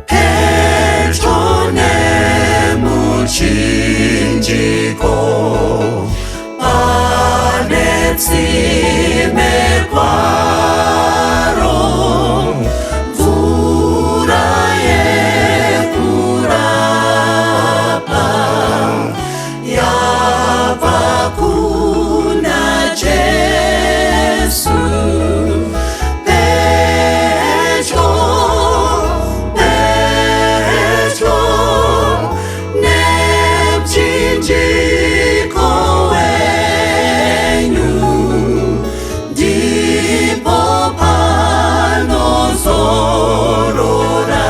Pedyo nemuchinjiko, pane tsime kwaro, mvura yekurapa yabva kuna Jesu. Pedyo, pedyo nemuchinjiko wenyu, ndipo panozorora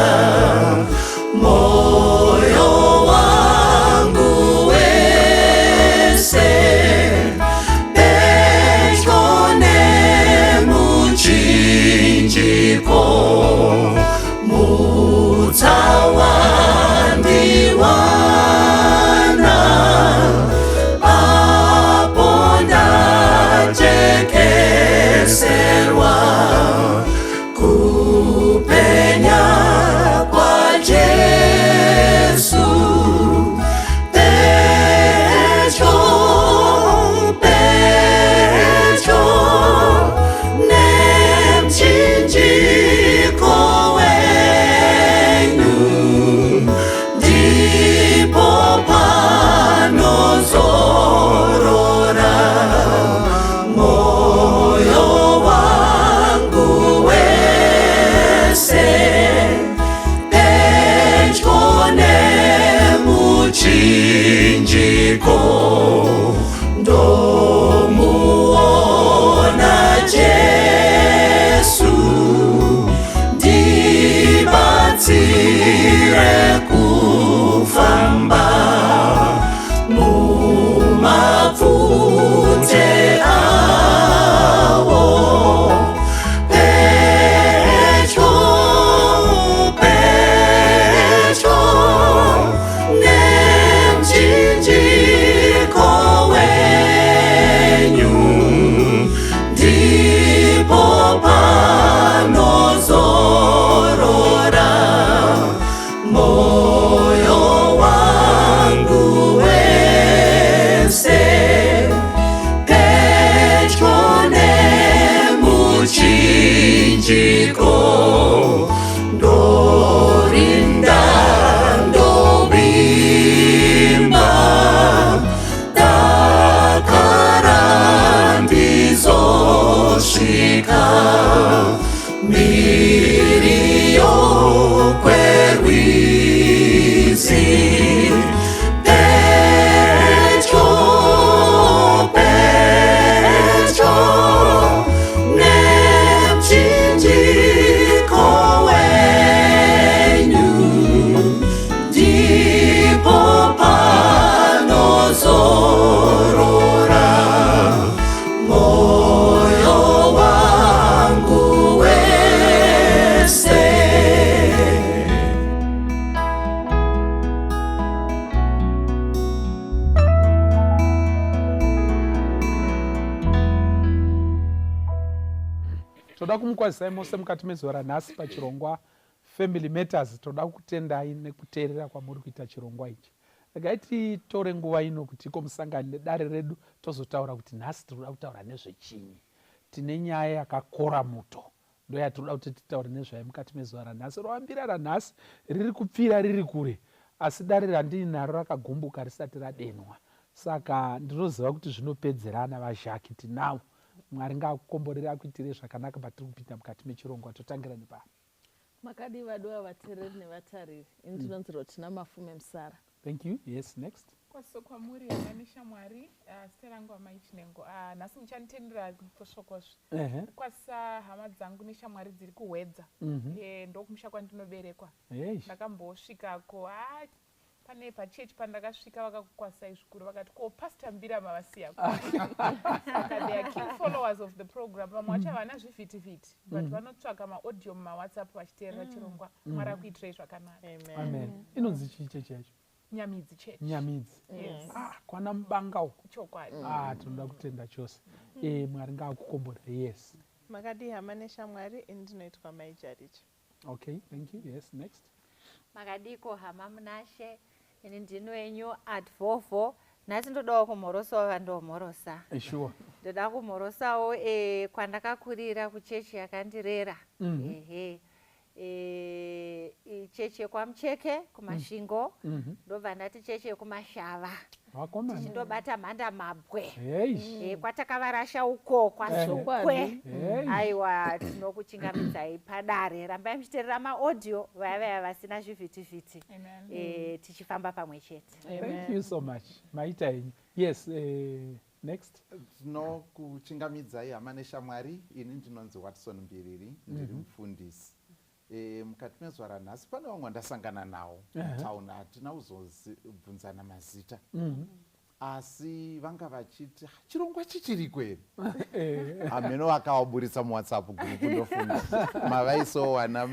moyo wangu wese. Pedyo nemuchinjiko, mutsa wandiwana, apo ndajekeserwa kupenya kwaJesu. Pedyo, pedyo nemuchinjiko wenyu, ndipo panozorora moyo wangu wese. Pedyo nemuchinjiko, ndomuona Jesu, ndibatsire kufamba mumapfute awo. Pedyo, pedyo nemuchinjiko wenyu, ndipo panozorora moyo wangu wese. Pedyo nemuchinjiko, ndorinda, ndovimba, dakara ndizosvika mhiri kwerwizi. Pedyo, pedyo nemuchinjiko wenyu, ndipo panozorora moyo wangu wese. Toda kumukwazisai mose mukati mezuva ranhasi pachirongwa Family Matters. Toda kutendai nekuteerera kwamuri kuita chirongwa ichi. Regai titore nguva ino kuti iko musangani nedare redu, tozotaura kuti nhasi tinoda kutaura nezvechinyi. Tine nyaya yakakora muto, ndo yatinoda kuti titaure nezvayo mukati mezuva ranhasi. Rovambira ranhasi riri kupfira riri kure, asi dare randinaro rakagumbuka risati radenwa, saka ndinoziva kuti zvinopedzerana. Vazhaki tinavo. Mwari ngaakukomborere, akuitire zvakanaka patiri kupinda mukati mechirongwa. Totangira nepano. Makadi vadiwa vateereri nevatariri? Ini ndinonzi Rotina Mafume Musara. Thank you. Yes, next. Kwaziso kwamuri, hama neshamwari. Zita rangu amai Chinengo. Nhasi muchanditendera kosvokosvo kwazisa hama dzangu neshamwari dziri kuHwedza. Ndokumusha kwandinoberekwa. Ndakambosvikako. Pane pachechi pandakasvika, vakakukwazisai zvikuru, vakati, "Ko Pastor Mbira mavasiya?" Saka they are keen followers of the program. Vamwe vacho havana zvivhitivhiti, but vanotsvaka maaudio mumaWhatsApp vachiteerera chirongwa. Mwari akuitirei zvakanaka. Amen. Inonzi chii chechi yacho? Nyamidzi Church. Nyamidzi. Yes. Ah, kwana Mubanga uko. Chokwadi. Ah, tinoda kutenda chose. Mwari ngaakukomborere. Yes. Makadi hama neshamwari? Ini ndinoitwa Mai Jaricha. Okay, thank you. Yes, next. Makadiko hama munashe, ini ndini wenyu Advovo. Nhasi ndodawo kumhorosawo vandomhorosa. Sure. Ndoda kumhorosawo kwandakakurira, kuchechi yakandirera. Ehe. Chechi yekwaMucheke kuMasvingo. Ndobva ndati chechi yekuMashava. Vakomana. Tichindobata mhanda mabwe. Hey. Kwatakavarasha uko kwaSokwe. Hey. Aiwa, tinokuchingamidzai padare. Rambai muchiteerera maaudio, vaya vaya vasina zvivhitivhiti. Amen. Tichifamba pamwe chete. Thank you so much. Maita henyu. Yes, next. Tinokuchingamidzai hama neshamwari. Ini ndinonzi Watson Mbiriri, ndiri mufundisi. Mukati mezuva ranhasi pane vamwe vandasangana nawo mutauni, hatina kuzobvunzana mazita, asi vanga vachiti, "Ah, chirongwa chichiriko here?" Hameno vakavaburitsa muWhatsApp group, ndofunga mavaisowana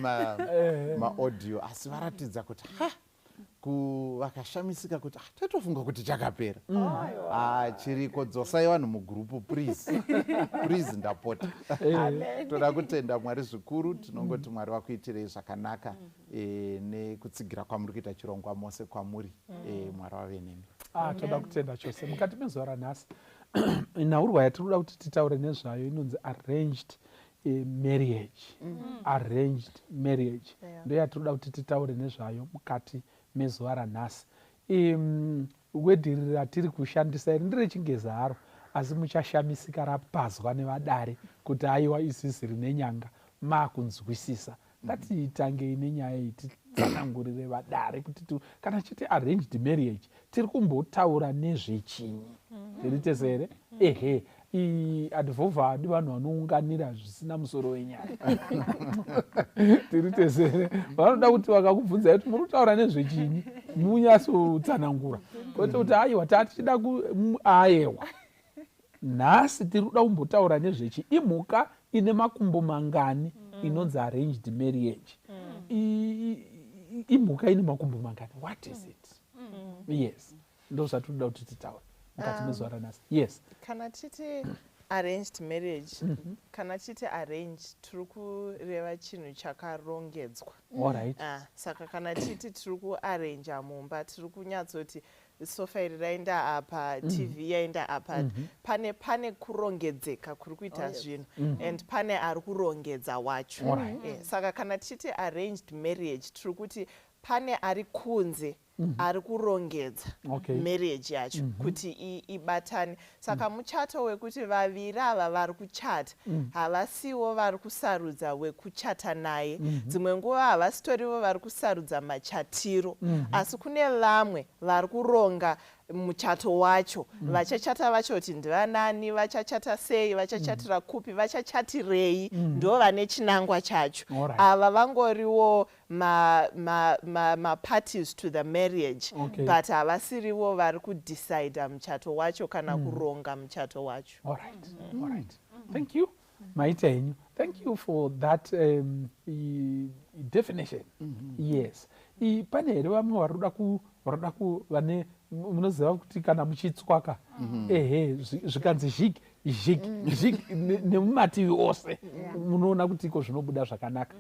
maaudio, asi varatidza kuti ha, vakashamisika kuti, "Ah, taitofunga kuti chakapera." Ah, chiriko. Dzosai vanhu mugroup, please, please, ndapota. Toda kutenda Mwari zvikuru. Tinongoti Mwari vakuitirei zvakanaka nekutsigira kwamuri kuita chirongwa mose kwamuri. Mwari vave nemi. Ah, toda kutenda chose. Mukati mezuva ranhasi, nhaurwa yatiri kuda kuti titaure nezvayo inonzi arranged marriage. Arranged marriage ndo yatiri kuda kuti titaure nezvayo mukati mezuva ranhasi. Word iri ratiri kushandisa iri nderechingezi haro, asi muchashamisika rapazwa nevadare kuti aiwa, isisi rine nyanga maakunzwisisa. Ngatitangei nenyaya iyi, titsanangurire vadare kuti kana chiti arranged marriage, tiri kumbotaura nezvechinyi? Tiri tese here? Ehe, advova adi vanhu vanounganira zvisina musoro wenyaya. Tiri tese here? Vanoda kuti vakakubvunzai kuti muri kutaura nezvechinyi, munyatsotsanangura, kwete kuti aiwa, tatichida ayewa. Nhasi tiri kuda kumbotaura nezvechi imhuka ine makumbo mangani inonzi arranged marriage? Imhuka ine makumbo mangani? What is it? Yes, ndo zvatinoda kuti titaure mukati mezuva ranhasi. Yes. Kana titi arranged marriage, kana titi arrange, tiri kureva chinhu chakarongedzwa. All right. Ah, saka kana titi tiri kuarranja mumba, tiri kunyatsoti sofa iri raenda apa, TV yaenda apa, pane kurongedzeka kuri kuita zvinhu and pane ari kurongedza wacho. Saka kana tichiti arranged marriage, tiri kuti pane ari kunze ari kurongedza marriage yacho kuti ibatane. Saka muchato wekuti vaviri ava vari kuchata havasiwo vari kusarudza wekuchata naye. Dzimwe nguva havasitorivo vari kusarudza machatiro, asi kune vamwe vari kuronga muchato wacho. Vachachata vacho kuti ndivanani, vachachata sei, vachachatira kupi, vachachatirei, ndo vane chinangwa chacho. Ava vangoriwo ma parties to the marriage, but havasirivo vari kudecida muchato wacho kana kuronga muchato wacho. All right, thank you. Maita henyu. Thank you for that definition. Yes. Pane here vamwe vari kuda ku vane munoziva kuti kana muchitswaka, ehe, zvikanzi zhik zhik zhik nemumativi ose, munoona kuti iko zvinobuda zvakanaka.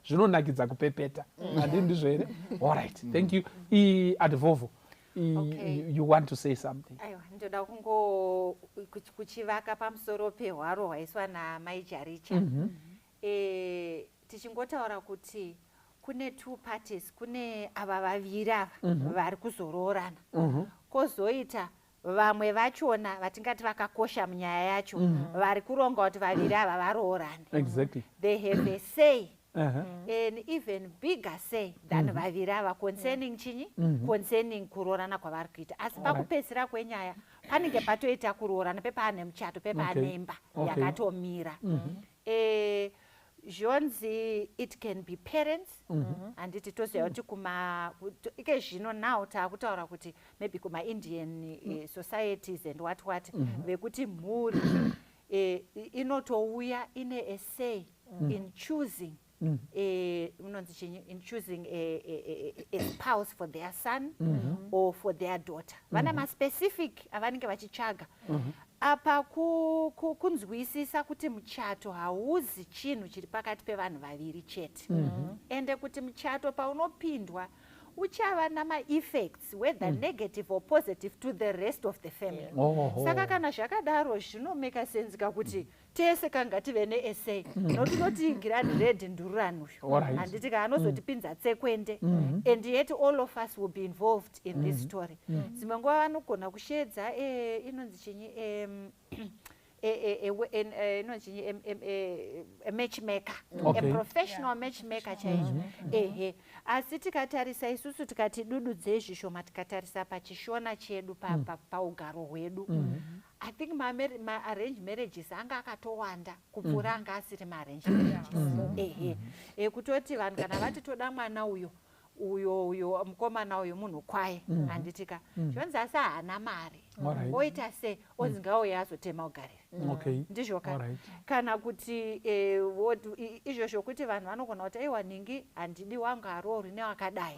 Zvinonakidza kupepeta, handii? Ndizvo here? Allright, thank you. Advovo, you want to say something? Aiwa, ndoda kungo kuchivaka pamusoro pehwaro hwaiswa namai Jaricha. Tichingotaura kuti kune two parties, kune ava vaviri ava vari kuzoroorana, kwozoita vamwe vachona vatingati vakakosha munyaya yacho, vari kuronga kuti vaviri ava varoorane. They have a say, an even bigger say than vaviri ava concerning chinyi? Concerning kuroorana kwavari kuita. Asi pakupedzisira kwenyaya panenge patoita kuroorana, pepaane muchato, pepaane imba yakatomira. Zvonzi it can be parents, handiti? Toziva kuti kuma ike zvino now taakutaura kuti maybe kumaIndian societies and what what, vekuti mhuri inotouya ine a say in choosing, unonzi chinyi, in choosing a spouse for their son or for their daughter. Vana maspecific avanenge vachitsvaga. Apa kunzwisisa kuti muchato hauzi chinhu chiri pakati pevanhu vaviri chete. Ende kuti muchato paunopindwa uchava namaeffects, whether negative or positive, to the rest of the family. Saka kana zvakadaro, zvinomeka sense kakuti tese kangative nesay, nokuti unoti Grand Red ndururani uyu, handiti ka? Anozotipinza tsekwende, and yet all of us will be involved in this story. Dzimwe nguva vanogona kushedza inonzi chinyi, inonzi chinyi, a matchmaker, a professional matchmaker chaizvo, ehe. Asi tikatarisa isusu, tikati dududzei zvishoma, tikatarisa pachishona chedu, paugaro hwedu, I think maarrange marriages anga akatowanda kupfuura anga asiri maarrange marriages, ehe, ekutoti vanhu kana vati toda mwana uyo, uyo, uyo mukomana uyu munhu kwaye, handiti ka? Zvonzi asi haana mari. Oita sei? Onzi ngauye azotema ugarire. Ndizvo ka? Kana kuti izvo zvokuti vanhu vanogona kuti, "Aiwa, nhingi handidi, wangu aroorwi newakadai."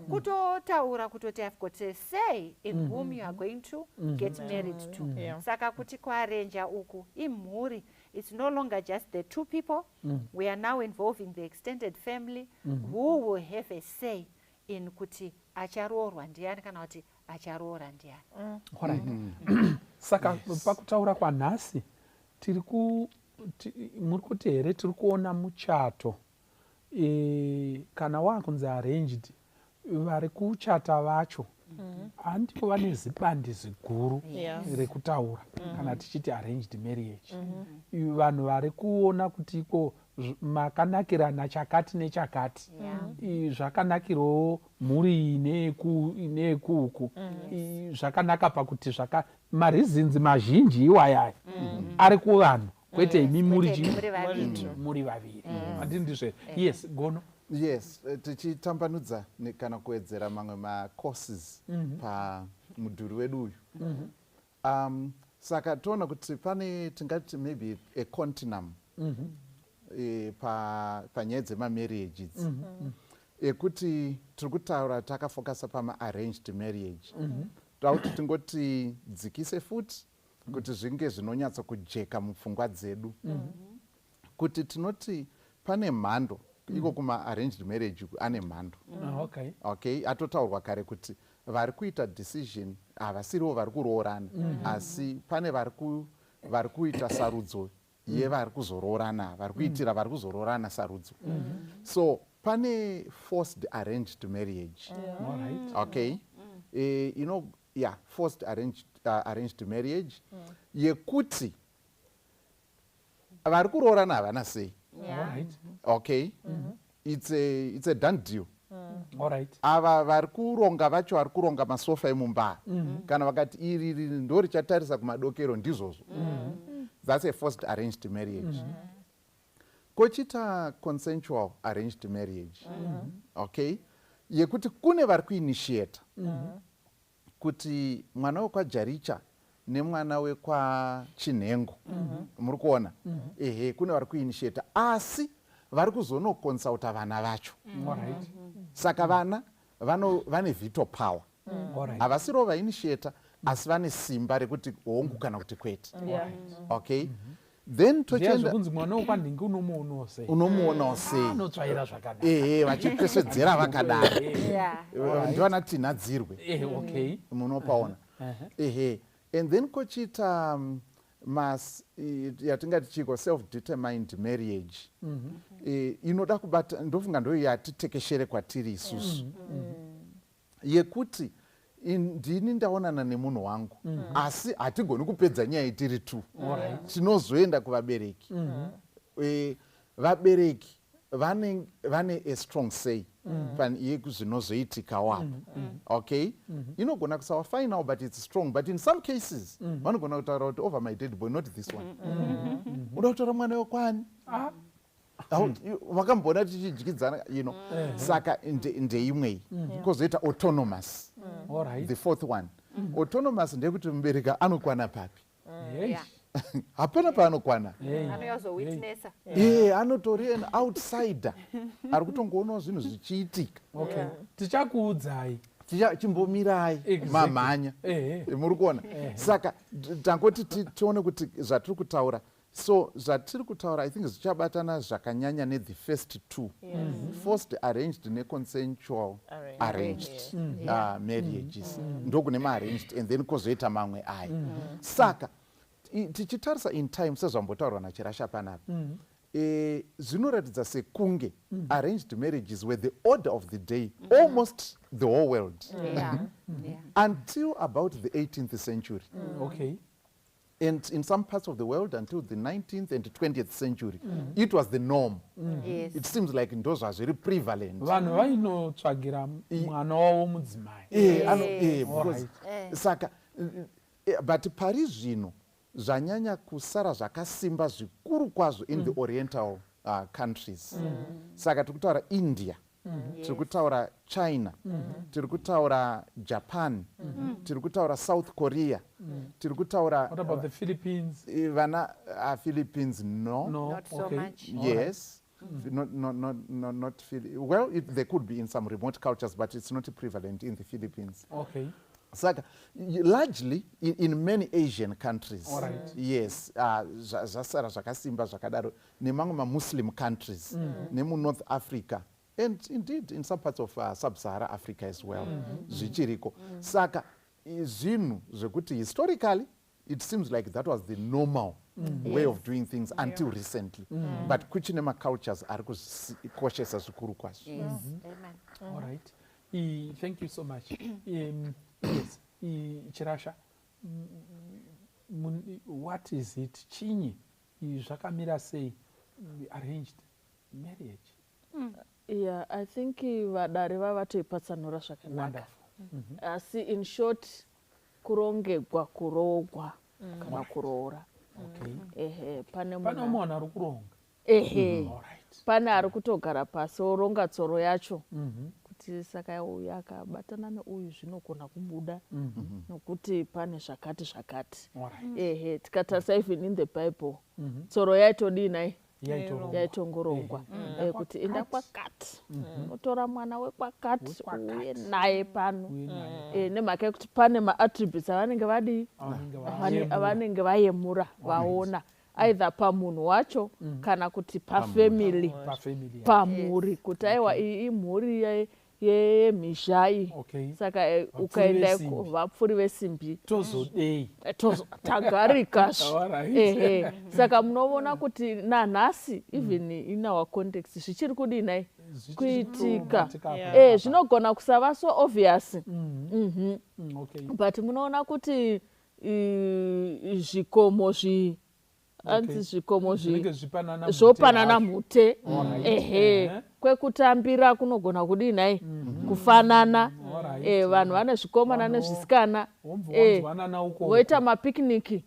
Kutotaura kutoti, "I've got a say in whom you are going to get married to." Saka kuti kuarenja uku imhuri, it's no longer just the two people. We are now involving the extended family who will have a say in kuti acharoorwa ndiani kana kuti acharoora ndiani. Alright. Saka pakutaura kwanhasi tiri ku muri kuti here tiri kuona muchato kana waakunzi arranged, vari kuchata vacho handiko vane zibandi ziguru rekutaura? Kana tichiti arranged marriage, vanhu vari kuona kuti iko makanakirana chakati nechakati, zvakanakirawo mhuri iyi neyekuuku, zvakanaka pakuti zvaka mareasons mazhinji iwayaya ari kuvanhu, kwete imi muri Kwete muri vaviri. Muri vaviri, handiti ndizvo? Yes, Gono. Yes, tichitambanudza kana kuwedzera mamwe macourses pamudhuri wedu uyu. Saka toona kuti pane tingati maybe a continuum panyaya dzemamarriage idzi, ekuti tiri kutaura takafokasa pamaarranged marriage. Toda kuti tingoti dzikise futi kuti zvinge zvinonyatsokujeka mupfungwa dzedu, kuti tinoti pane mhando iko kuma-arranged marriage uku, ane mhando. Okay, atotaurwa kare kuti vari kuita decision havasirivo vari kuroorana, asi pane vari kuita sarudzo yevari kuzoroorana, vari kuitira vari kuzoroorana sarudzo. So pane forced arranged marriage. Okay, yeah, forced arranged marriage yekuti vari kuroorana havana sei. Okay, it's a done deal. Ava vari kuronga vacho vari kuronga masofa emumba, kana vakati iri iri ndo richatarisa kumadokero, ndizvozvo. That's a forced arranged marriage. Kochita consensual arranged marriage, okay, yekuti kune vari kuinitiata kuti mwana wekwaJaricha nemwana wekwaChinhengo, muri kuona? Ehe, kune vari kuinitiata, asi vari kuzonokonsulta vana vacho. Saka vana vane veto power. Havasirivo vainitiata, asi vane simba rekuti hongu kana kuti kwete. Okay, then Ziya tochienda zvekunzi mwana wekwanhingi unomuonawo sei? Unomuonawo sei? Anotsvaira zvakanaka. Ehe, vachipesvedzera vakadaro. Ndivana tinhadzirwe. Munopaona? Ehe, and then kochiita mas yatingati chiko, self determined marriage. Inoda kubata, ndofunga ndo yatitekeshere kwatiri isusu, yekuti ndini ndaonana nemunhu wangu, asi hatigoni kupedza nyaya tiri two. Tinozoenda kuvabereki. Vabereki vane a strong say pane yezvinozoitikawo apa. Okay, inogona kusava final, but it's strong. But in some cases vanogona kutaura kuti, "Over my dead body, not this one." Uda kutora mwana wekwani? Vakamboona tichidyidzana. Saka ndeimwei. Kwozoita autonomous, the fourth one. Autonomous ndeyekuti mubereki anokwana papi? Hapana paanokwana. Anouya kuzowitnessa. Ee, anotori an outsider ari kutongoonawo zvinhu zvichiitika. Okay, tichakuudzai. Chimbomirai mamhanya. Muri kuona? Saka tangoti tione kuti zvatiri kutaura, so zvatiri kutaura, I think zvichabatana zvakanyanya nethe first two, forced arranged neconsensual arranged marriages. Ndokune maarranged and then kwozoita mamwe aya. Saka tichitarisa in time, sezvambotaurwa naChirasha panapa, zvinoratidza sekunge arranged marriages were the order of the day almost the whole world until about the 18th century and in some parts of the world until the 19th and 20th century. It was the norm. It seems like ndo zvazviri prevalent. Vanhu vainotsvagira mwana wavo mudzimai. Because saka but pari zvino zvanyanya kusara zvakasimba zvikuru kwazvo in the oriental countries. Saka tiri kutaura India, tiri kutaura China, tiri kutaura Japan, tiri kutaura South Korea, tiri kutaura What about the Philippines? Vana Philippines, no. No. Not so much. Yes. Not well, there could be in some remote cultures, but it's not prevalent in the Philippines. Saka largely in many Asian countries. Yes, zvasara zvakasimba zvakadaro, nemamwe maMuslim countries, nemuNorth Africa and indeed in some parts of Sub-Sahara Africa as well. Zvichiriko. Saka zvinhu zvekuti historically it seems like that was the normal way of doing things until recently, but kuchine macultures ari kuzvikoshesa zvikuru kwazvo. Yes. Amen. All right. Thank you so much. Yes. Chirasha, what is it? Chinyi? Zvakamira sei? Arranged marriage. Yeah, I think vadare vavatoipatsanura zvakanaka. Wonderful. Asi in short, kurongegwa kuroogwa kana kuroora. Ehe, pane Pane munhu munhu ari kuronga. Ehe. All right. Pane ari kutogara pasi oronga tsoro yacho kuti saka uyu akabatana neuyu zvinogona kubuda nokuti pane zvakati zvakati. All right. Ehe, tikatarisa even in the Bible, tsoro yaitodii nai? Yaitongorongwa. Yaitongorongwa. Kuti enda kwakati, unotora mwana wekwakati, Wekwakati. uye naye pano. Uye naye. Nemhaka yekuti pane maattributes avanenge vadii, Avanenge vayemura. avanenge vayemura, vaona either pamunhu wacho kana kuti pafamily. Pafamily. Pamhuri, kuti aiwa, iyi imhuri yemhizha iyi. Saka Vapfuri ukaenda vesimbi. Vapfuri vesimbi. Tozodei? Tagarikazve. All right. Ehe, saka munoona kuti nanhasi, even in our context, zvichiri kudii nai? Kuitika. Zvinogona kusava so obvious, but munoona kuti zvikomo zvi anzi zvikomo Zvinenge zvipanana mhute zvopanana hazvo. mhute. Ehe. Kwekutambira kunogona kudii nai? Kufanana. Vanhu vane zvikomana nezvisikana. Wombva wanzwanana uko. Voita mapicnic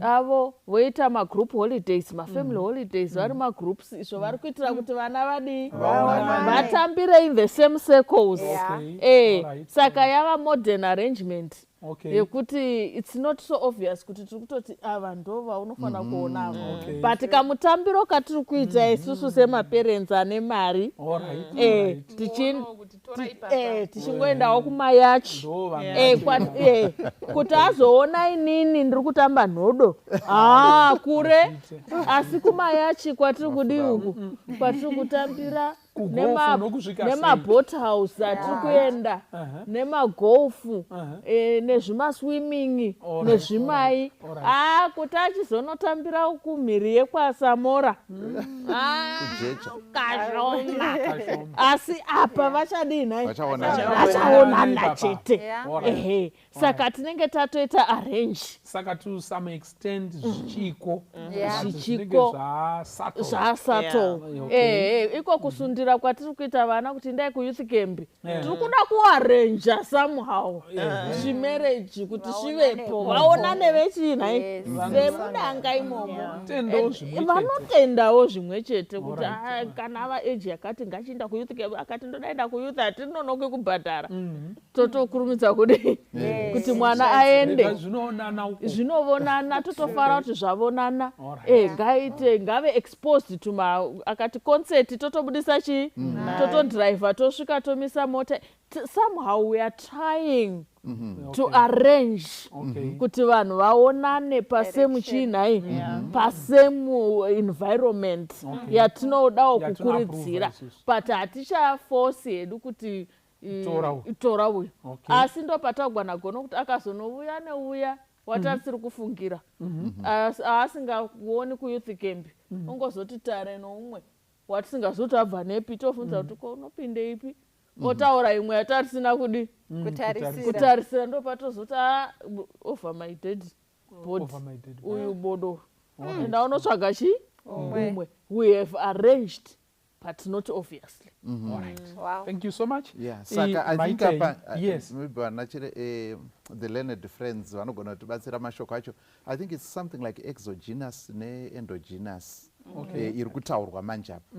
avo, voita magroup holidays, mafamily holidays, vari magroups. Izvo vari kuitira kuti vana vadii? Vaonane. Vatambire in the same circles. Saka yava modern arrangement yekuti it's not so obvious kuti tiri kutoti ava ndo vaunofanira kuona ava, but kamutambiro katiri kuita isusu semaparents ane mari, Oonawo kuti tora ipapa. Tichingoendawo kumayachi. Ndo vanhu Kuti azoona inini ndiri kutamba nhodo, haa, kure, asi kumayachi kwatiri kudii uku, kwatiri kutambira, Kugolf unokusvika sei? nemaboat house atiri kuenda, nemagolf, nezvimaswimming, nezvimai. Ah, kuti achizonotambira kumhiri yekwaSamora. Ah, Kujecha. kashoma. Kashoma. Asi apa vachadii nhai? Vachaonana. Vachaonana Ipapa. chete. Ehe, saka tinenge tatoita arrange. Saka to some extent zvichiko. But zvinenge Zvichiko. zvasettle. Zvasettle. Ehe, iko kusundira kwatiri kuita vana kuti indai kuyouth camp, tiri kuda kuarranja somehow zvimarriage kuti zvivepo, vaonane vechinhai vemudanga imomo. Tendawo zvimwe chete. Vanotendawo zvimwe chete kuti "Ah, kana ava age yakati ngachiinda kuyouth camp." Akati ndodaenda kuyouth, hatinonoki kubhadhara, totokurumidza kudii kuti mwana aende. Rega zvinoonana uko. Zvinovonana, totofara kuti zvavonana. Ngaite ngave exposed to ma akati concert, totobudisa chi chii totodhiraivha tosvika tomisa mota. Somehow we are trying to arrange kuti vanhu vaonane pasame chii nhai, pasame environment yatinodawo Yatinoapprova kukuridzira. Isusu. But hatichafosi hedu kuti Tora uyu. Tora uyu. Asi ndopatagwa nagono kuti akazonouya neuya watatisiri kufungira, aasingaoni kuyouth camp, ongozoti tare noumwe watisingazoti abva nepi, tofunza kuti ko unopinde ipi, otaura imwe yatatisina kudi Kutarisira. Kutarisira. Ndopatozoti a over my dead body. Over my dead body. Uyu bodo, enda unotsvaga chi Umwe. umwe. We have arranged, but not obviously. All right. Wow. Thank you so much. Yeah, saka I think Maitei, apa maybe vanachire the learned friends vanogona kutibatsira mashoko acho. I think it's something like exogenous neendogenous iri kutaurwa manje apa,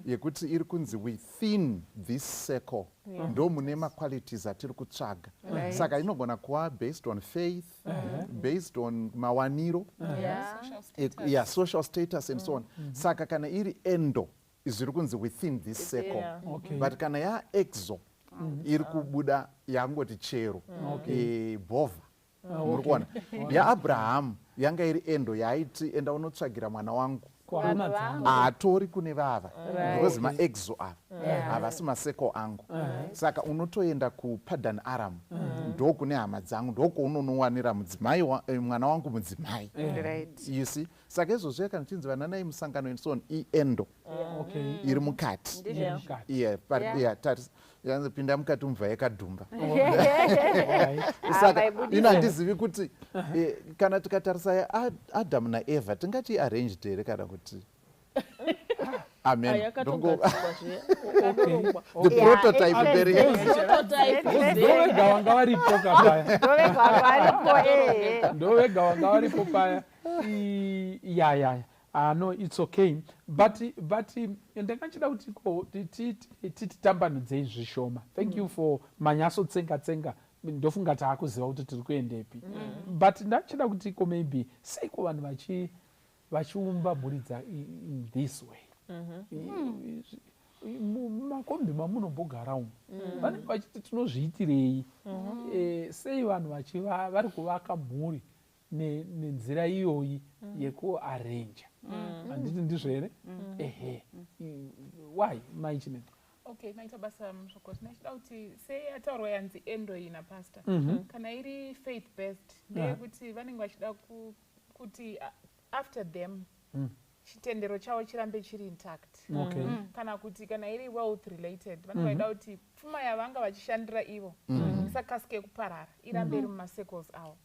yekuti iri kunzi within this circle ndo mune maqualities atiri kutsvaga. Saka inogona kuva based on faith, based on mawaniro, Social status. Yeah, social status and so on. Saka kana iri endo, zviri kunzi within this circle. But kana yaexo, iri kubuda yangoti chero bhovha. Muri kuona yaAbrahamu yanga iri endo, yaaiti enda unotsvagira mwana wangu. Kuhama dzangu. Haatori kune vava because maexo ava havasi macircle angu. Saka unotoenda kuPadan Aram, ndokune hama dzangu, ndokounonowanira mudzimai mwana wangu mudzimai. You see? Saka izvozvo kana chinzi vananai musangano and so on, iendo iri mukati. Iri mukati. Yeah, but yeah, yanzi pinda mukati mubva yakadhumba. Saka Vaibudisa. ino handizivi kuti kana tikatarisa Adamu naEvha, tingati arranged here kana kuti amen? Yakatogadzirwa zviya. The prototype mberi. Prototype is there. Ndovega wanga varipo kapaya. Ndovega varipo, ehe. Ndovega wanga varipo paya. Ya. Ah, no, it's okay, but ndangachida kuti ko tititambanudzei zvishoma. Thank you for manyasotsenga tsenga. Ndofunga taakuziva kuti tiri kuendepi, but ndachida kuti ko maybe seiko vanhu vachiumba mhuri dza in this way? Mumakombi mamunombogara umu, vanenge vachiti tinozviitirei? Sei vanhu vari kuvaka mhuri nenzira iyoyi yekuarrange? Handiti ndizvo here? Ehe. Why, maichinene? Okay, maita basa muzvokoti. Ndachida kuti seyataurwa yanzi endo iyi napastor, kana iri faith based, ndeyekuti vanenge vachida kuti after them chitendero chavo chirambe chiri intact. Kana kuti kana iri wealth related, vanenge vachida kuti pfuma yavanga vachishandira ivo isakasike kuparara, irambe iri mumacircles avo.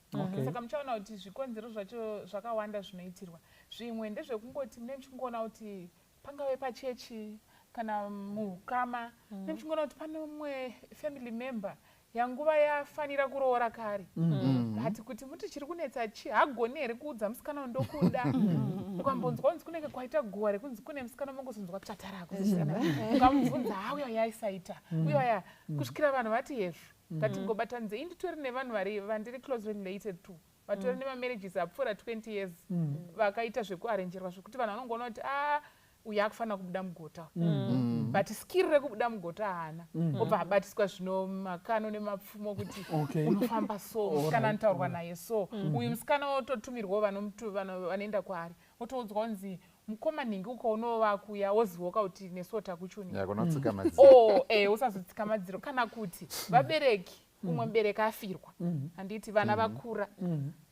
Saka muchaona kuti zvikonzero zvacho zvakawanda zvinoitirwa. Zvimwe ndezvekungoti mune muchingoona kuti pangave pachechi kana muukama, mune muchingoona kuti pane umwe family member yanguva yafanira kuroora kare, but kuti muti chiri kunetsa chi, hagoni here kuudza musikana ndokuda? Ukambonzwa kunzi kunenge kwaita guwa rekunzi kune musikana, mongozonzwa tsvatarako, ukamubvunza, ha, uya yaisaita uyaya, kusvikira vanhu vati hezvo, ngatingobatanidze. Inditori nevanhu vari vandiri closely related to, vatori nemamarriages apfuura 20 years, vakaita zvekuarrangerwa, zvekuti vanhu vanongoona kuti a uyu akufanira kubuda mugota, but skill rekubuda mugota haana, obva abatiswa zvino makano nemapfumo kuti unofamba so, musikana anotaurwa naye so. Uyu musikana ototumirwawo vanoenda kwaari, otoudzwa kunzi mukoma nhingi ukaonawo vakuya, wozivoka kuti nesuwo takuchuni. Ya, kunotsika madziro. O usazotsika madziro. Kana kuti vabereki, umwe mubereki afirwa, handiti vana vakura,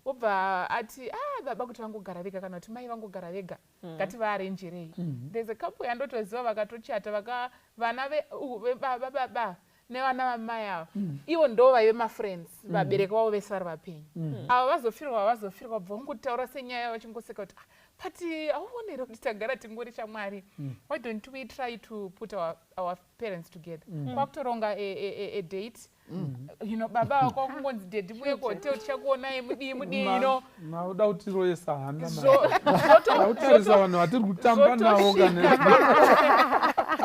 obva ati a baba kuti vangogara vega kana kuti mai vangogara vega, ngativaarrangerei. There's a couple yandotoziva vakatochata, vaka vana vebaba baba nevana vamai ava, ivo ndo vaive mafriends, vabereki vavo vese vari vapenyu. Ava vazofirwa bva vangotaura senyaya vachingoseka kuti, "Ah, but hauoni here kuti tagara tingori shamwari? Why don't we try to put our parents together?" Kwakutoronga a date, baba vako kungonzi daddy muye kuhotel, tichakuonai, mudii mudii. Mauda kutiroyesa hana, autarisa vanhu vatiri kutamba navo kana.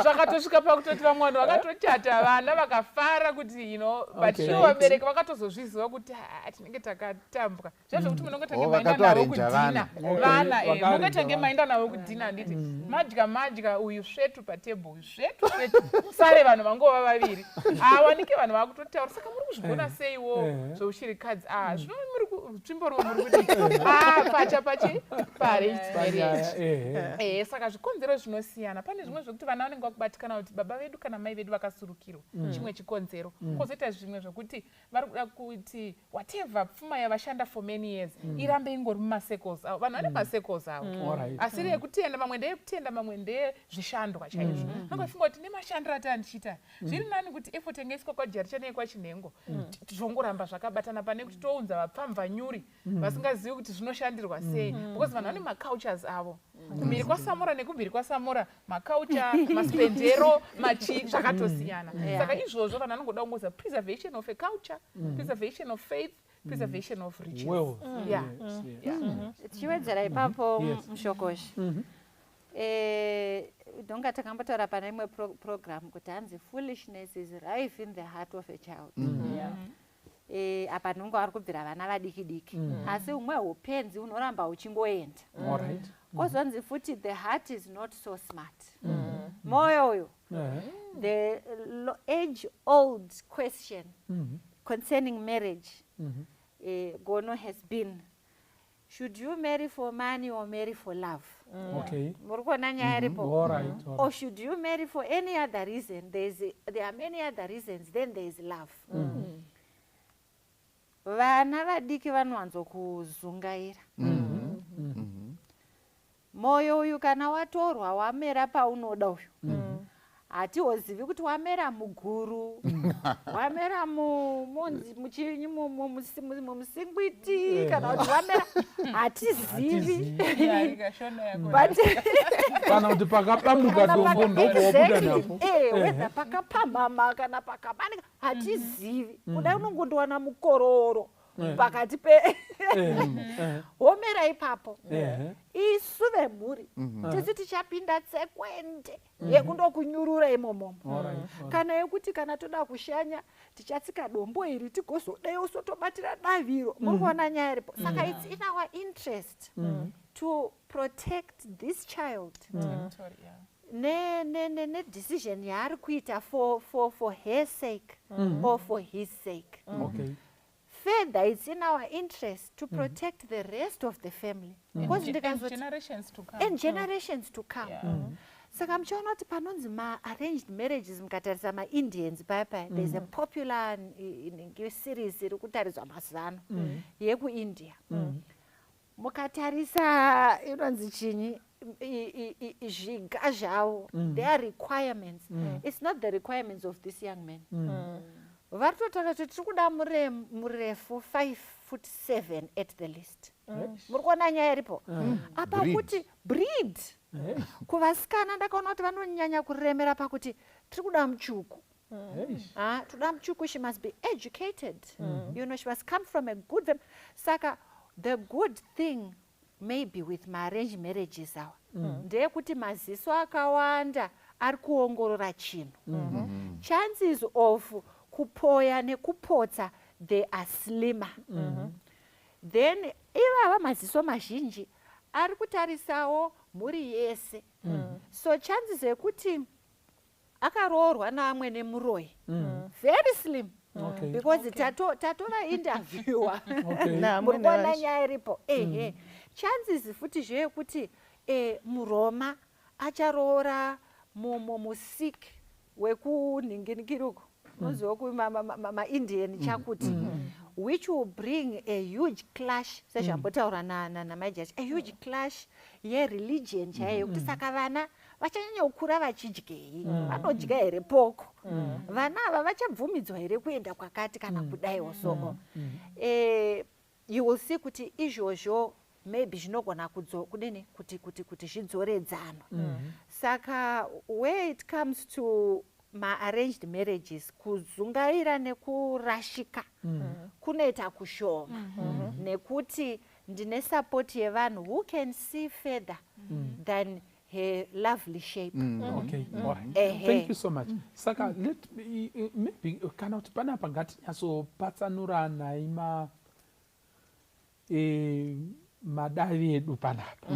Zvakatosvika pakutoti vamwe vanhu vakatochata vana vakafara kuti but sure vabereki vakatozozviziva kuti tinenge takatambwa. Zviya zvekuti munongotange Oh, maenda navo vakatoarrange kudhina. vana. Vana, Vakaarrange mungotange vana. maenda navo kudhina, handiti? Madya madya, uyu svetu patebho, uyu svetu svetu, sare vanhu vangova vaviri. Awanike vanhu vakutotaura, saka muri kuzvigona seiwo zveushirikadzi? Ah, zvino muri tsvimbo riwo muri kuti pacha pachi paarranged marriage. Saka zvikonzero zvinosiyana. Pane zvimwe zvekuti vana vanenge vakubatikana kuti baba vedu kana mai vedu vakasurukirwa, chimwe chikonzero. Kwozoita zvimwe zvekuti vari kuda kuti whatever pfuma yavashanda for many years irambe ingori mumacircles avo. Vanhu vane macircles avo asiri ekutenda, mamwe ndeyekutenda, mamwe ndeyezvishandwa chaizvo. Vangofunga kuti nemashandiro ati andichiita zviri nani kuti effort yangaiswa kwaJaricha neyekwachinhengo zvongoramba zvakabatana, pane kuti tounza vapfamvanyuri vasingazivi kuti zvinoshandirwa sei, because vanhu vane macultures avo kumhiri kwaSamora nekumhiri kwaSamora, maculture, maspendero, machi zvakatosiyana. Saka izvozvo vanhu vanongoda kungoza preservation of a culture, preservation of faith, preservation of riches. Wealth. Yeah. Tichiwedzera ipapo, Mushokoshi, ndonga takambotaura pane imwe program kuti hanzi foolishness is rife in the heart of a child. Apa ndinonga vari kubvira vana vadiki diki, asi umwe upenzi unoramba uchingoenda. Kozonzi futi the heart is not so smart, moyo uyu. The age old question concerning marriage, gono has been, should you marry for money or marry for love? Muri kuona nyaya iripo? All Or should you marry for any other reason? There are many other reasons, then there is love. Vana vadiki vanowanzokuzungaira. Moyo uyu kana watorwa wamera paunoda uyu, hatihozivi kuti wamera muguru, wamera munzi muchinyi, mumusingwiti, kana kuti wamera, hatizivi. But Kana kuti pakabambuka dombo ndobva wabuda napo. Whether pakapamhama kana pakabanika, hatizivi. Kudai unongondowana mukororo pakati pe womera ipapo. Isu vemhuri tisi tichapinda tsekwende yekundokunyurura imomomo, kana yekuti kana toda kushanya tichatsika dombo iri, tigozodeyo sotobatira daviro. Muri kuona nyaya iripo? Saka it's in our interest to protect this child nedecision yaari kuita for her sake or for his sake. Further, it's in our interest to protect the rest of the family, because And ndikazoti generations to come. And generations to come. Saka muchiona kuti panonzi maarranged marriages, mukatarisa maIndians paya paya, there's a popular series iri kutaridzwa mazuva ano yekuIndia. Mukatarisa inonzi chinyi, zviga zvavo, their requirements, it's not the requirements of this young man. Vari kutotaura kuti tiri kuda murefu 5 foot 7 at the least. Muri kuona nyaya iripo apa? Breed. Kuti breed. Kuvasikana ndakaona kuti vanonyanya kuremera pakuti tiri kuda mutsvuku. Ah, toda mutsvuku, she must be educated, she must come from a good saka the good thing maybe with maarranged marriages awa ndeyekuti maziso akawanda ari kuongorora chinhu. Chances of kupoya nekupotsa, they are slimmer. Then ivava maziso mazhinji ari kutarisawo mhuri yese, so chances ekuti akaroorwa naamwene muroyi, very slim, because tatova interviewa. Naamwene Muri kuona vacho. nyaya iripo? Ehe. Chances futi zveyekuti muRoma acharoora muSikh wekunhinginikiri unoziva kumaIndian chakuti, which will bring a huge clash, sezvambotaura namaijachi, a huge clash yereligion chaiyo, yekuti saka vana vachanyanya kukura vachidyei? Vanodya here poko? Vana ava vachabvumidzwa here kuenda kwakati kana kudaiwo? So you will see kuti izvozvo maybe zvinogona kudini kuti zvidzoredzanwe. Saka where it comes to maarranged marriages, kuzungaira nekurashika kunoita kushoma, nekuti ndine support yevanhu who can see further than her lovely shape. Okay, all right. Ehe. Thank you so much. Saka let me, maybe kana kuti panapa ngatinyatsopatsanuranai madavi edu panapa,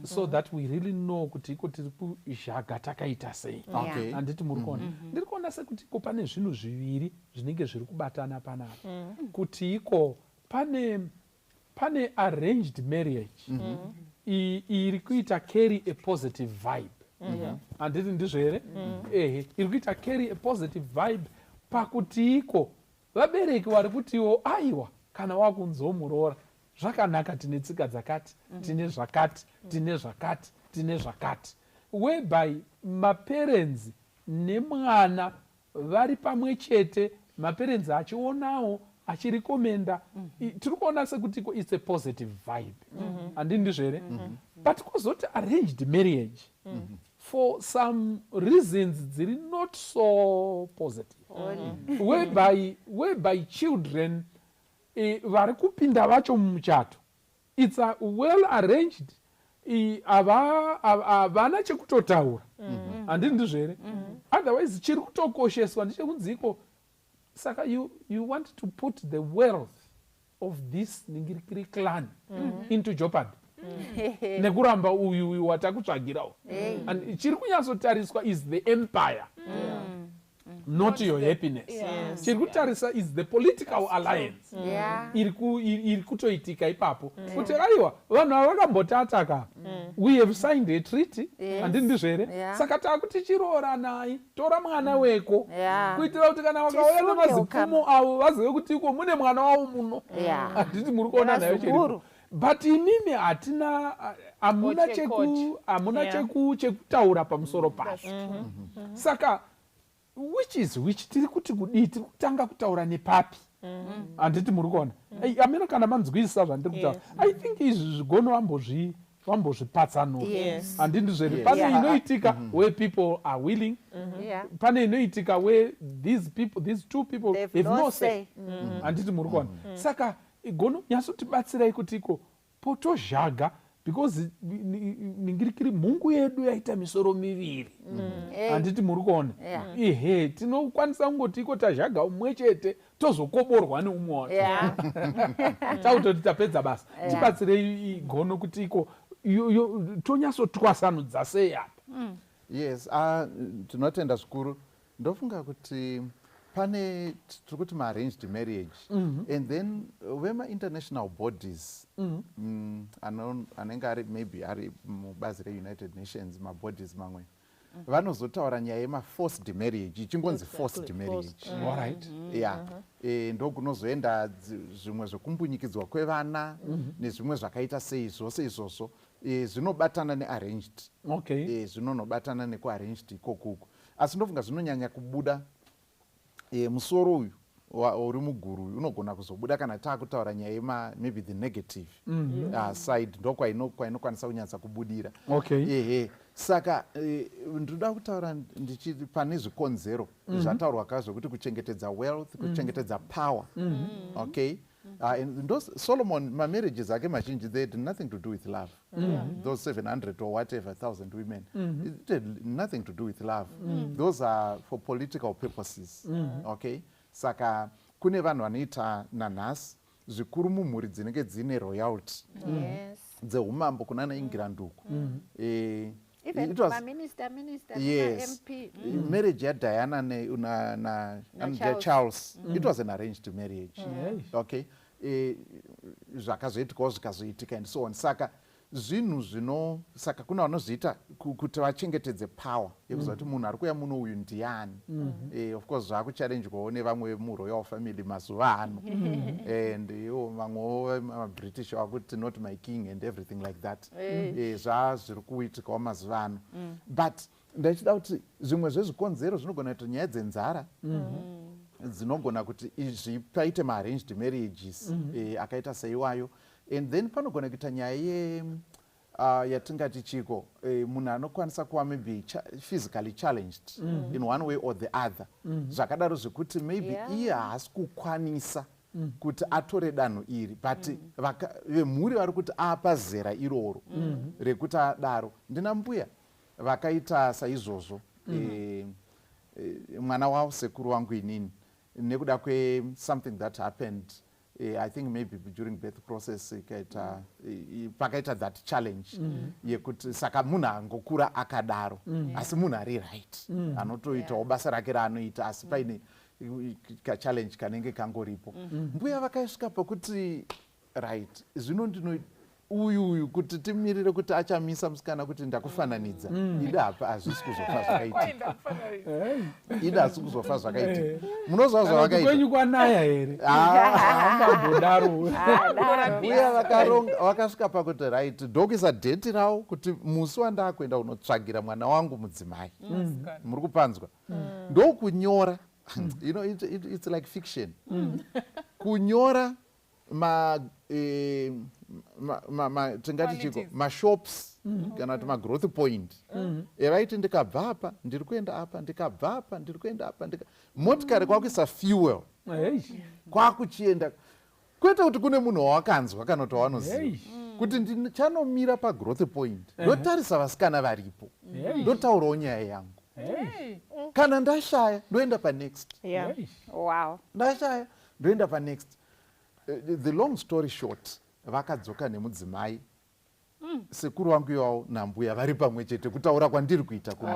so that we really know kuti iko tiri kuzhaga takaita sei. Handiti muri kuona? Ndiri kuona sekuti iko pane zvinhu zviviri zvinenge zviri kubatana panapa, kuti iko pane arranged marriage iri kuita carry a positive vibe. Handiti ndizvo here? Ehe, iri kuita carry a positive vibe pakuti iko vabereki vari kutiwo, aiwa, kana wakunzomuroora zvakanaka, tine tsika dzakati, tine zvakati, tine zvakati, tine zvakati, whereby maparents nemwana vari pamwe chete, maparents achionawo, achirecommenda. Tiri kuona sekuti its a positive vibe. Handii ndizvo here? But kwozoti arranged marriage, for some reasons dziri not so positive, whereby children vari kupinda vacho mumuchato, it's a well arranged, havana chekutotaura. Handii ndizvo here? Otherwise chiri kutokosheswa ndechekunziko. Saka you want to put the wealth of this ningirikiri clan into jeopardy nekuramba uyu uyu watakutsvagirawo. And chiri kunyatsotariswa is the empire, not your happiness. Chiri kutarisa is the political alliance iri kutoitika ipapo, kuti aiwa, vanhu ava vakambotataka, we have signed a treaty. Handii ndizvo here? Yeah. Saka taakuti chirooranai, tora mwana weko, kuitira kuti kana vakauya Tisunge nemazipfumo avo, vazive kuti iko mune mwana wavo muno. Handiti muri kuona nayo chiripo? Nevazukuru. But imimi hatina, hamuna Koche, koche. hamuna chekutaura pamusoro pazvo. Saka which is which? Tiri kuti kudii? Tiri kutanga kutaura nepapi? Handiti muri kuona? Ei, ameno kana manzwisisa zvandiri kutaura. I think izvi zvigono vambozvipatsanura. Handiti ndizvo here? Yes. Pane inoitika where people are willing, pane inoitika where these people, these two people They've have no no say. say. Handiti muri kuona? Saka igono nyatsotibatsirai kuti iko potozhaga, because ningirikiri mhungu yedu yaita misoro miviri. Handiti muri kuona? Yeah. Ehe, tinokwanisa kungoti iko tazhaga umwe chete, tozokoborwa neumwe wacho, takutoti tapedza basa. Tibatsirei igono kuti iko tonyatsotwasanudza sei apa? Yes, tinotenda zvikuru. Ndofunga kuti pane, tiri kuti maarranged marriage, and then vemainternational bodies anenge ari maybe ari mubazi reUnited Nations, mabodies mamwe, vanozotaura nyaya yemaforced marriage, ichingonzi forced marriage. All right. Ya, ndokunozoenda zvimwe zvekumbunyikidzwa kwevana nezvimwe zvakaita sei, zvose izvozvo zvinobatana nearranged. Zvinonobatana nekuarranged ikokuku, asi ndofunga zvinonyanya kubuda, musoro uyu uri muguru uyu unogona kuzobuda kana taakutaura nyaya yema maybe the negative side, ndo kwainokwanisa kunyatsa kubudira. Ehe, saka ndinoda kutaura ndichiti pane zvikonzero zvataurwa ka zvokuti kuchengetedza wealth, kuchengetedza power. Okay, and those Solomon, mamarriages ake mazhinji, they had nothing to do with love. Those 700 or whatever thousand women, it had nothing to do with love. Those are for political purposes. Okay, saka kune vanhu vanoita nanhasi, zvikuru mumhuri dzinenge dzine royalty, dzeumambo kunana England uku. Even It was maminister, minister, MP. Marriage yaDiana na, Na and Charles. Charles, it was an arranged marriage. Okay, zvakazoitikawo, zvikazoitika and so on. Saka zvinhu zvino, saka kuna vanozviita kuti vachengetedze power yekuziva kuti munhu ari kuuya muno uyu ndiani. Of course zvaakuchallengewawo nevamwe vemuroyal family mazuva ano, and iwo vamwewo maBritish vakuti, "Not my king," and everything like that. Zvazviri kuitikawo mazuva ano. But ndachida kuti zvimwe zvezvikonzero zvinogona kuti nyaya dzenzara dzinogona kuti izvi paite maarranged marriages akaita seiwayo. And then panogona kuita nyaya ye yatingati chiko, munhu anokwanisa kuva maybe physically challenged in one way or the other, zvakadaro zvekuti maybe iye haasi kukwanisa kuti atore danho iri, but vemhuri vari kuti apa zera iroro rekuti adaro. Ndina mbuya. Vakaita saizvozvo. Mwana wavo sekuru wangu inini, nekuda kwesomething that happened, I think maybe during birth process, ikaita pakaita that challenge yekuti saka munhu angokura akadaro, asi munhu ari right, anotoitawo basa rake raanoita, asi paine kachallenge kanenge kangoripo. Mbuya vakaisvika pokuti, right, zvino ndino uyu kuti timirire kuti achamisa musikana kuti ndakufananidza, ida hapa hazvisi kuzofa zvakaitika. Ida hasi kuzofa zvakaitika. Munoziva zvavakaita? Kwenyu kwanaya here? Ah. Ambodaro. Mbuya vakaronga, vakasvika pakuti, right, ndokuisa date ravo kuti musi wandakuenda kunotsvagira mwana wangu mudzimai. Muri kupanzwa? Ndokunyora, it's like fiction, kunyora ma, eh, ma, ma, ma, tingati chiko, Qualities. Mashops kana kuti magrowth point evaiti, ndikabva apa ndiri kuenda apa, ndikabva apa ndiri kuenda apa, motikari kwakuisa fuel, kwakuchienda, kwete kuti kune munhu wawakanzwa kana kuti wawanoziva, kuti ndichanomira pagrowth point, ndotarisa vasikana varipo, ndotaurawo nyaya yangu. Kana ndashaya, ndoenda panext. Ndashaya, ndoenda panext. The long story short, vakadzoka nemudzimai, sekuru vangu ivavo nambuya vari pamwe chete kutaura kwandiri kuita kuno.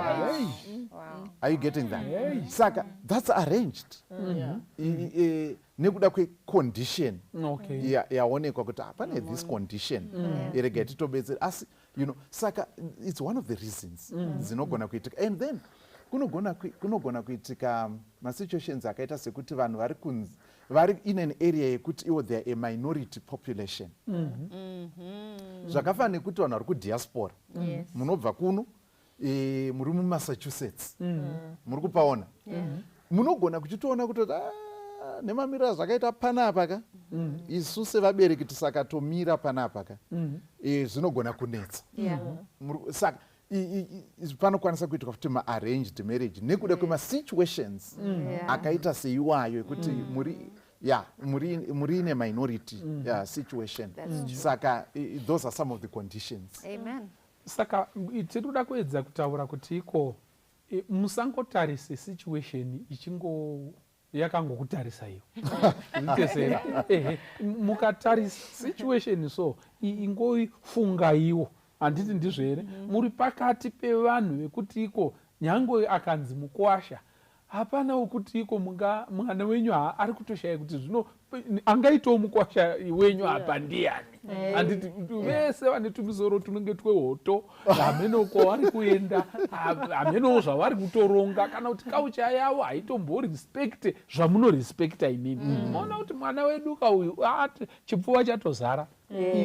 Are you getting that? Saka that's arranged nekuda kwecondition yaonekwa kuti hapane this condition, regai titobetsera. Asi saka it's one of the reasons dzinogona kuitika. And then kunogona kuitika masituations akaita sekuti vanhu vari kunzi vari in an area yekuti ivo they are a minority population, zvakafanana nekuti vanhu vari kudiaspora. Munobva kuno, muri muMassachusetts, muri kupaona, munogona kuchitoona kutoti, "Ah, nemamiriro azvakaita panapa ka, isu sevabereki tisakatomira panapa ka, zvinogona kunetsa." Saka panokwanisa kuitwa futi maarranged marriage nekuda kwemasituations akaita seiwayo ekuti muri ya muri in a minority, yeah, situation. Saka those are some of the conditions. Amen. Saka tiri kuda kuedza kutaura kuti iko musangotarise situation ichingo yakangokutarisa iyo. Zvitesera, ehe, mukatarisa situation, so ingofungaiwo, handiti ndizvo here? Muri pakati pevanhu vekuti iko nyange akanzi mukwasha, hapana wekuti iko munga mwana wenyu ari kutoshaya kuti zvino angaitawo mukwasha wenyu apa ndiani, handiti? Vese vane tumisoro tunenge twehoto, hameno kwavari kuenda, hamenowo zvavari kutoronga, kana kuti kaucha yavo haitomborespecte zvamunorespekta imimi. Maona kuti mwana wedu kauyu ati chipfuva chatozara,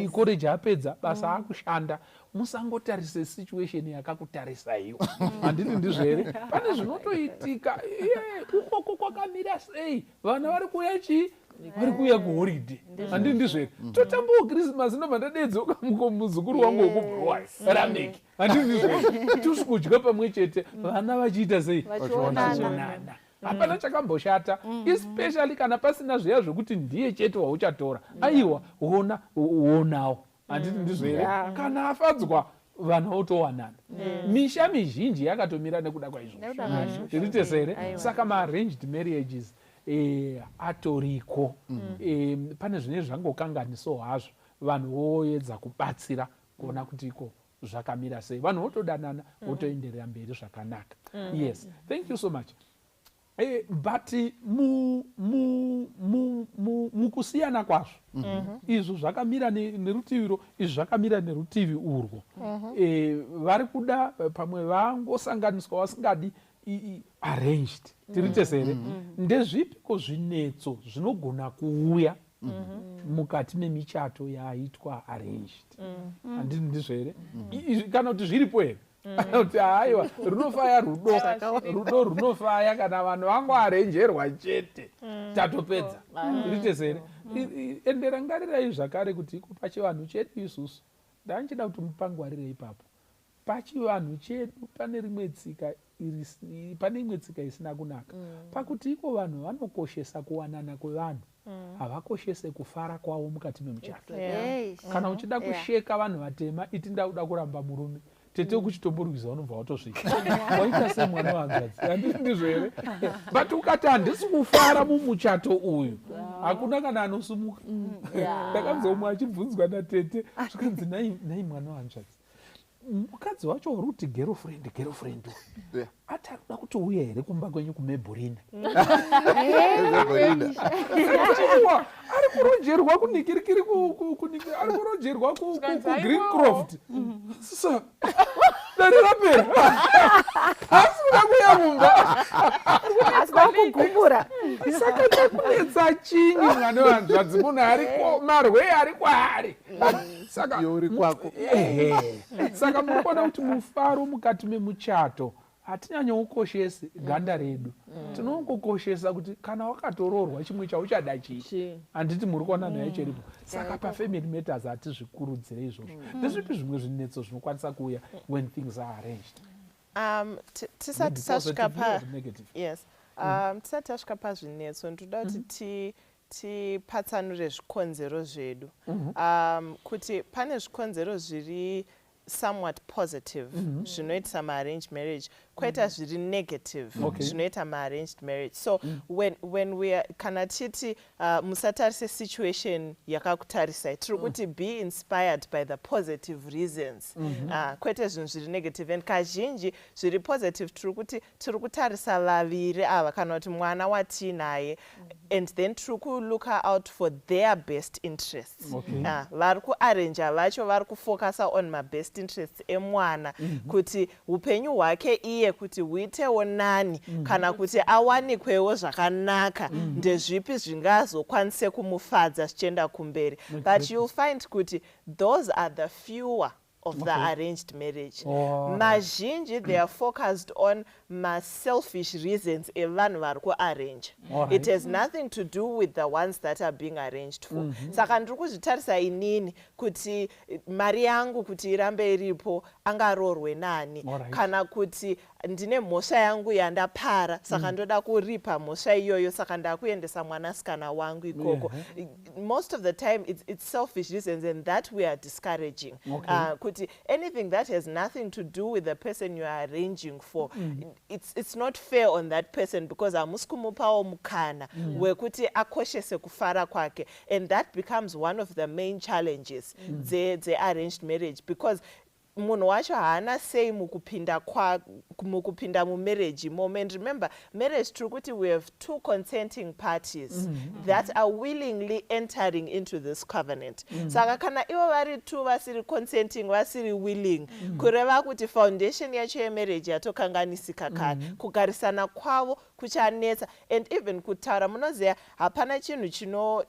ikoreji apedza basa, akushanda. Musangotarise situation yakakutarisaiwo, handiti ndizvo here? Pane zvinotoitika. Iye, ukoko kwakamira sei? Vana vari kuuya chii? Vari kuuya kuholiday, handiti ndizvo here? Totambawo Christmas, ndobva ndadedzoka muzukuru wangu wekuBhuruwayo, Rameki, handiti ndizvo here? Tusi kudya pamwe chete, vana vachiita sei? Vachionana. Vachionana. Hapana chakamboshata, especially kana pasina zviya zvokuti ndiye chete wauchatora. Aiwa, ona, onawo, handiti ndizvo here? Kana afadzwa, vanhu votowanana. Misha mizhinji yakatomira nekuda kwaizvozvo. Nekuda kwazvo. Tiri tese here? Aiwa. Saka maarranged marriages atoriko. Pane zvinenge zvangokanganisawo hazvo, vanhu voedza kubatsira kuona kuti iko zvakamira sei, vanhu votodanana, votoenderera mberi zvakanaka. Yes, thank you so much. But mukusiyana kwazvo, izvo zvakamira nerutiviro, izvi zvakamira nerutivi urwo. Vari kuda pamwe vangosanganiswa vasingadi arranged. Tiri tese here? Ndezvipiko zvinetso zvinogona kuuya mukati memichato yaitwa arranged, handiti ndizvo here? Kana kuti zviripo here? Kana kuti haiwa, runofaya rudo, rudo runofaya kana vanhu vangoarenjerwa chete, tatopedza? Tiri tese here? Ende rangarirai zvakare kuti iko pachivanhu chedu isusu, ndanchida kuti mupangwarire ipapo, pachivanhu chedu pane rimwe tsika pane imwe tsika isina kunaka, pakuti iko vanhu vanokoshesa kuwanana kwevanhu, havakoshese kufara kwavo mukati memuchato. Kana uchida kusheka vanhu vatema, iti ndakuda kuramba murume. Tete kuchitomborwisa unobva watosvika, waita semwana wehanzvadzi, handiti ndizvo here? But ukati handisi kufara mumuchato uyu, hakuna kana anosumuka. Ndakanzwa umwe achibvunzwa natete, zvikanzi, "Nai mwana wehanzvadzi, mukadzi wacho uri kuti girlfriend, girlfriend uyu ati ari kuda kuti uye here kumba kwenyu kuMebhurina?" Chiwa ari kurojerwa kunikirikiri, ari kurojerwa kuGreencroft. So dare rapera, asi kuda kuuya mumba. Asi kwakugumbura. Saka chakunetsa chinyi, mwana wehanzvadzi? Munhu ariko, marwei ari kwaari, saka Iwe uri kwako. Ehe. Saka muri kuona kuti mufaro mukati memuchato, hatinyanyoukoshesi ganda redu, tinongokoshesa kuti kana wakatoroorwa, chimwe chauchada chii? Chii. Handiti muri kuona nyaya cheripo? Saka paFamily Matters hatizvikurudzire izvozvo. Ndezvipi zvimwe zvinetso zvinokwanisa kuuya when things are arranged? Tisati Maybe tasvika positive pa or negative? Yes, tisati tasvika pazvinetso, ndoda kuti tipatsanure zvikonzero zvedu, kuti pane zvikonzero zviri somewhat positive zvinoitisa maarranged marriage, kwoita zviri negative zvinoita maarranged marriage. So when we are, kana titi musatarise situation yakakutarisai, tiri kuti be inspired by the positive reasons, kwete zvinhu zviri negative. And kazhinji zviri positive, tiri kuti tiri kutarisa vaviri ava kana kuti mwana watiinaye, and then tiri kulooka out for their best interests. Vari kuarranja vacho vari kufocusa on mabest interests emwana, kuti upenyu hwake iye kuti huitewo nani, kana kuti awanikwewo zvakanaka, ndezvipi zvingazokwanise kumufadza zvichienda kumberi. But you'll find kuti those are the fewer of the arranged marriage. Mazhinji, they are focused on maselfish reasons evanhu vari kuarrange. It has nothing to do with the ones that are being arranged for. Saka ndiri kuzvitarisa inini kuti mari yangu kuti irambe iripo, angaroorwe nani, kana kuti ndine mhosva yangu yandapara, saka ndoda kuripa mhosva iyoyo, saka ndakuendesa mwanasikana wangu ikoko. Most of the time it's selfish reasons, and that we are discouraging, kuti anything that has nothing to do with the person you are arranging for, it's not fair on that person, because hamusi kumupawo mukana wekuti akoshese kufara kwake. And that becomes one of the main challenges dzearranged marriage, because munhu wacho haana sei mukupinda mumarriage imomo. And remember, marriage, tiri kuti we have two consenting parties that are willingly entering into this covenant. Saka kana ivo vari two vasiri consenting, vasiri willing, kureva kuti foundation yacho yemarriage yatokanganisika kare. Kugarisana kwavo kuchanetsa, and even kutaura, munoziva, hapana chinhu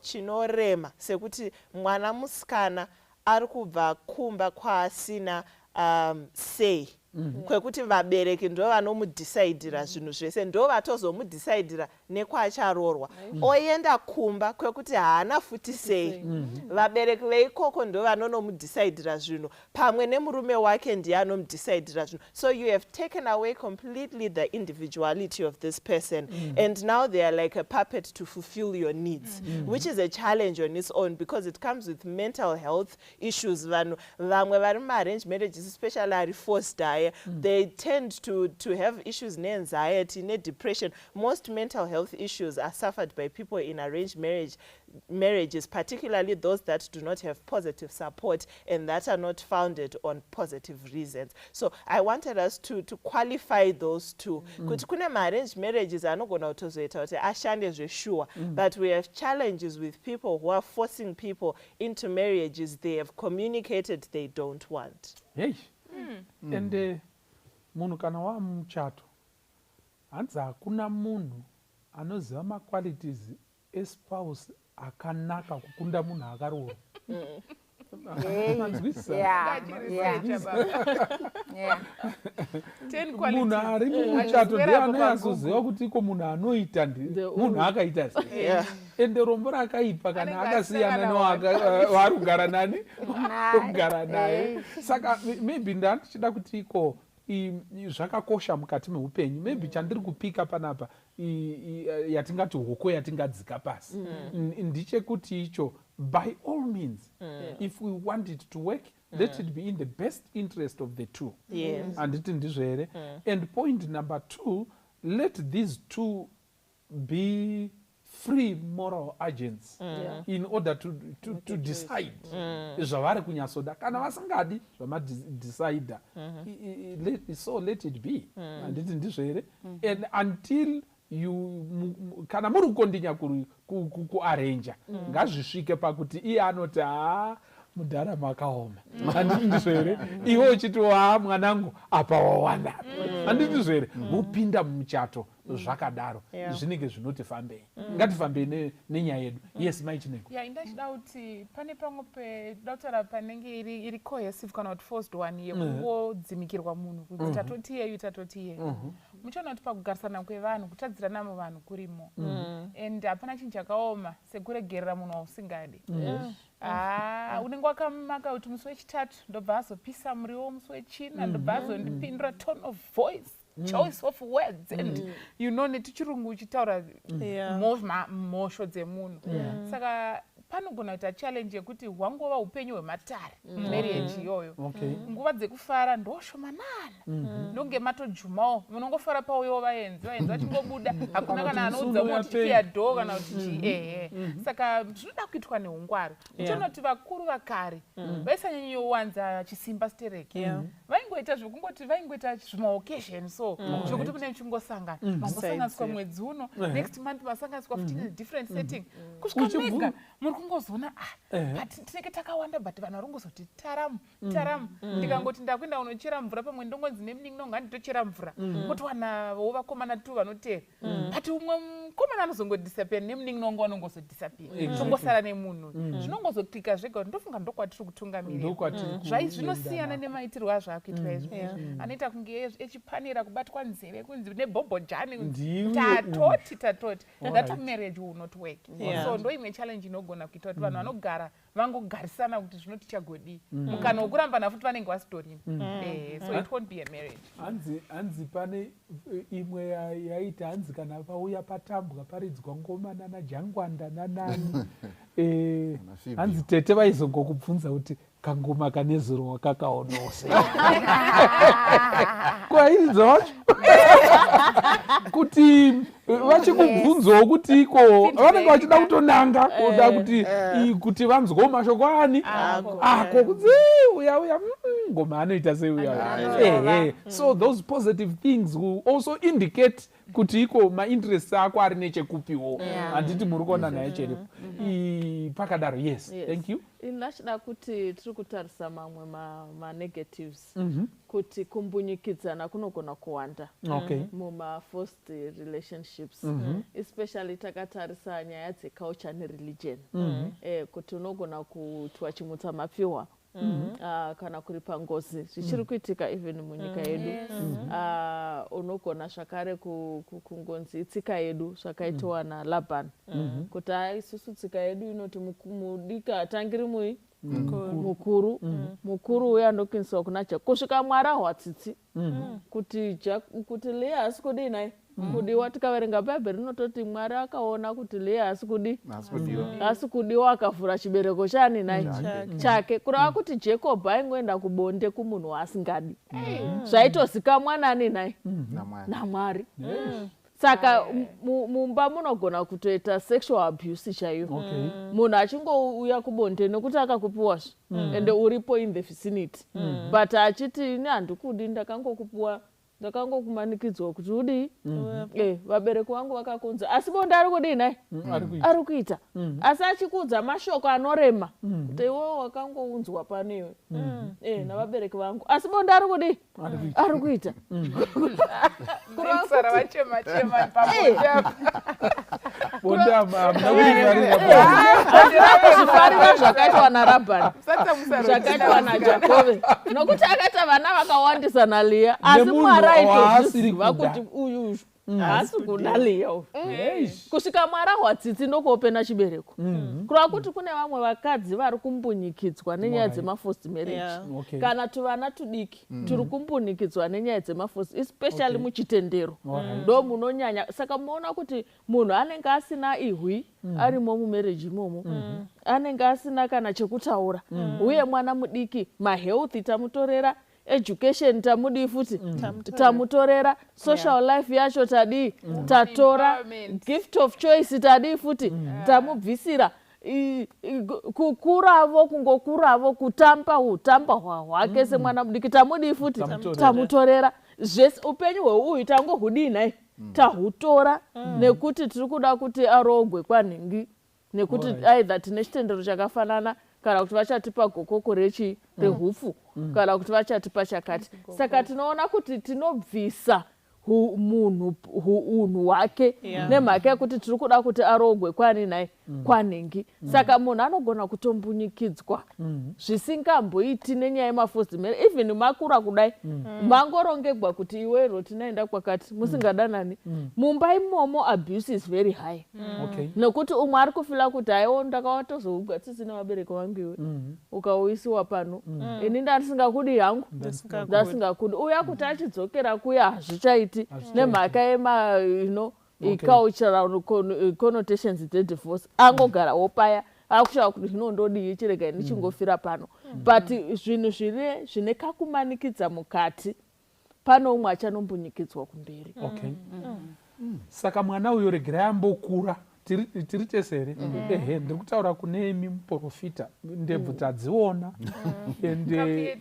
chinorema sekuti mwana musikana ari kubva kumba kwaasina sei, kwekuti vabereki ndo vanomudhisaidhira zvinhu zvese, ndo vatozomudhisaidhira nekwaacharorwa. Oenda kumba kwekuti haana futi sei, vabereki veikoko ndo vanonomudhisaidhira zvinhu, pamwe nemurume wake ndiye anomudhisaidhira zvinhu. So you have taken away completely the individuality of this person, and now they are like a puppet to fulfill your needs, which is a challenge on its own, because it comes with mental health issues. Vanhu vamwe vari mumaarranged marriages, especially ari forced aya, they tend to have issues neanxiety, nedepression. Most mental health issues are suffered by people in arranged marriages, particularly those that do not have positive support and that are not founded on positive reasons. So I wanted us to qualify those two, kuti kune maarranged marriages anogona kutozoita kuti ashande zveshuwa, but we have challenges with people who are forcing people into marriages they have communicated they don't want. Hei, ende munhu kana wamuchato, hanzi hakuna munhu anoziva maqualities espouse akanaka kukunda munhu akaroorwa. Manzwisisa? Yeah. Munhu ari mumuchato ndiye anonyatsoziva kuti iko munhu anoita munhu akaita sei. Ende rombo rakaipa kana Anenge akasiyana asina newaari kugara nani, kugara naye. Saka maybe ndandichida kuti iko zvakakosha mukati meupenyu. Maybe chandiri kupika panapa, yatingati hoko yatingadzika pasi, ndechekuti icho, by all means, if we want it to work, Let it be in the best interest of the two. Handiti ndizvo here? And point number two, let these two be free moral agents in order to decide zvavari kunyatsoda. Kana vasingadi zvamadecida, so let it be. Handiti ndizvo here? And until you kana muri kukondinya kuarrangea, ngazvisvike pakuti iye anoti, "Haa, mudhara, makaoma." Handiti ndizvo here? Iwe uchiti, "Waa mwanangu, apa wawana." Handiti ndizvo here? Mupinda mumuchato zvakadaro. Zvinenge zvinoti fambei, ngatifambei nenyaya yedu. Yes, Mai Chinengo. Ya, indachida kuti pane pamwe peda kutaura panenge iri coercive kana kuti forced one, yekungodzimikirwa munhu kunzi tatoti iyeyu, tatoti iyeyu. Muchaona kuti pakugarisana kwevanhu, kutadzirana muvanhu kurimo, and hapana chinhu chakaoma sekuregerera munhu wausingadi. Ah, unenge wakamaka kuti musi wechitatu ndobva azopisa muriwo, musi wechina ndobva azondipindura, tone of voice, choice of words and netuchirungu uchitaura mhosho dzemunhu. Saka panogona kuita challenge yekuti hwangova upenyu hwematare mumarriage iyoyo. Nguva dzekufara ndoshomanana, ndonge matojumawo, munongofara pauyawo vaenzi, vaenzi vachingobuda, hakuna Kana kana kuti anoudza musuno umwe kuti yapera. chikiya dhoo kana kuti chii. Ehe, saka zvinoda kuitwa neungwaro. Uchiona kuti vakuru vakare vaisanyanyowanza chisimba stereki. Vaingoita zvekungoti vaingoita zvimaoccasion, so zvekuti mune muchingosangana, mangosanganiswa Saidzira. mwedzi uno, next month masanganiswa futi in a different setting, kusvika mega muri kungozoona, ah, but tinenge takawanda, but vanhu vari kungozoti taramu taramu. Ndikangoti ndakuenda kunochera mvura, pamwe ndongonzi nemunin'ina wangu, handitochera mvura, kotowanavo vakomana tu vanotera, but umwe mukomana anozongodisappear, nemunin'ina wangu anongozodisappear. Tongosara nemunhu, zvinongozoklika zvega kuti ndofunga ndokwatiri kutungamirira. Ndokwatiri Zvai kuenda zvinosiyana nako. nemaitirwo azvaakuitwa izvo. Anoita kunge echipanera kubatwa nzeve kunzi nebhobhojani kunzi Ndiwe. tatoti tatoti. That marriage will not work. So ndo imwe challenge inogona kuita kuti vanhu vanogara vangogarisana kuti zvino tichagodii. Mukana wekurambana futi vanenge vasitorina. So it won't be a marriage. Hanzi pane imwe yaiti hanzi kana pauya patambwa, paridzwa ngoma nana Jangwanda nanani, Nana Phoebe. hanzi tete vaizongokubvunza kuti kangoma kane zuro wakakaonawo sei, kwairidza wacho, kuti vachikubvunzawo kuti iko vanenge vachida kutonanga kuda kuti kuti vanzwewo mashoko ani ako, kunzi "Eh, uya uya, ngoma anoita sei uya." Ehe, so those positive things will also indicate kuti iko mainterests ako ari nechekupiwo. Handiti muri kuona naye cheripo pakadaro? Yes. Yes. Thank you. Ndachida kuti tiri kutarisa mamwe manegatives, kuti kumbunyikidzana kunogona kuwanda mumaforced relationships, especially takatarisa nyaya dzeculture nereligion, kuti unogona kuitwa chimutsa mapfihwa, kana kuripa ngozi, zvichiri kuitika even munyika yedu. Unogona zvakare kungonzi itsika yedu, zvakaitiwa naLabhan, kuti hai, isusu tsika yedu inoti mudiki hatangiri mui mukuru, mukuru uya ndokuindiswa kuna Jacob, kusvika Mwari ahwa tsitsi kuti kuti Leah haasi kudii nai kudiwa. Tikaverenga Bhaibheri rinototi Mwari akaona kuti Leah haasi kudii, Haasi kudiwa. Haasi kudiwa, akavhura chibereko chani nai? Chake. Chake. Kureva kuti Jacob aingoenda kubonde kumunhu waasingadi, zvaitozikamwa nani nai? NaMwari. NaMwari. Saka mumba munogona kutoita sexual abuse chaiyo, munhu achingouya kubonde nekuti akakupiwazve, ende uripo in the vicinity, but achiti, "Ini handikudi, ndakangokupiwa, ndakangokumanikidzwa kuti udii, vabereki vangu vakakunza." Asi bonde ari kudii nai? Ari kuita. Ari kuita, asi achikuudza mashoko anorema kuti iwewe wakangounzwa pano iwe navabereki vangu, asi bonde ari kudii? Ari kuita. Ari kuita. Kusara vachema chema pabonde apa. Bonde hamuna kurifarira. Kuzvifarira zvakaitwa naRabhani, Musatsa. zvakaitwa naJakove, nokuti akaita vana vakawandisa naLiya, asi Nemunhu Mwari waasiri aitozviziva kuda. kuti uyu Haasi kuda Leah uyu. Kusvika mwarahwa tsitsi ndokuopena chibereko. Kureva kuti kune vamwe vakadzi vari kumbunyikidzwa nenyaya dzemaforced marriage. Kana tuvana tudiki turi kumbunikidzwa nenyaya dzemaforced, especially muchitendero. Ndo munonyanya. Saka munoona kuti munhu anenge asina ihwi arimo mumarriage imomo. Anenge asina kana chekutaura. Uye mwana mudiki, mahealth tamutorera, education tamudii futi, tamutorera, social life yacho tadii, tatora, Empowerment. Gift of choice tadii futi, tamubvisira. Kukuravo, kungokuravo, kutamba utamba hwake semwana mudiki tamudii futi, Tamutorera. Tamutorera zvese. Upenyu hweuyu tangohudii nhai, tahutora nekuti tiri kuda kuti arogwe kwanhingi, nekuti either tine chitendero chakafanana, kana kuti vachatipa gokoko rechi rehupfu, kana kuti vachatipa chakati. Saka tinoona kuti tinobvisa munhu unhu hwake nemhaka yekuti tiri kuda kuti arogwe kwani nhai, kwanhingi. Saka munhu anogona kutombunyikidzwa zvisingamboiti nenyaya yemaforced marriage. Even makura kudai, mangorongegwa kuti iwe rotinaenda kwakati, musingadanani mumba imomo, abuse is very high, nekuti umwe ari kufeela kuti haiwo, ndakawatozougwa tsitsi nevabereki vangu, iwe ukauisiwa pano, ini ndandisingakudi hangu, ndasingakudi. Uya kuti achidzokera kuya hazvichaiti nemhaka yema cultural connotations dzedivorce. Angogarawo paya akushava kuti zvino ndodii, chirega ndichingofira pano. But zvinhu zvine zvine kakumanikidza mukati, pane umwe achanombunyikidzwa kumberi. Okay, saka mwana uyo regerai ambokura. Tiri tese here? Ehe, ndiri kutaura kune imi muprofita, ndebvu tadziona and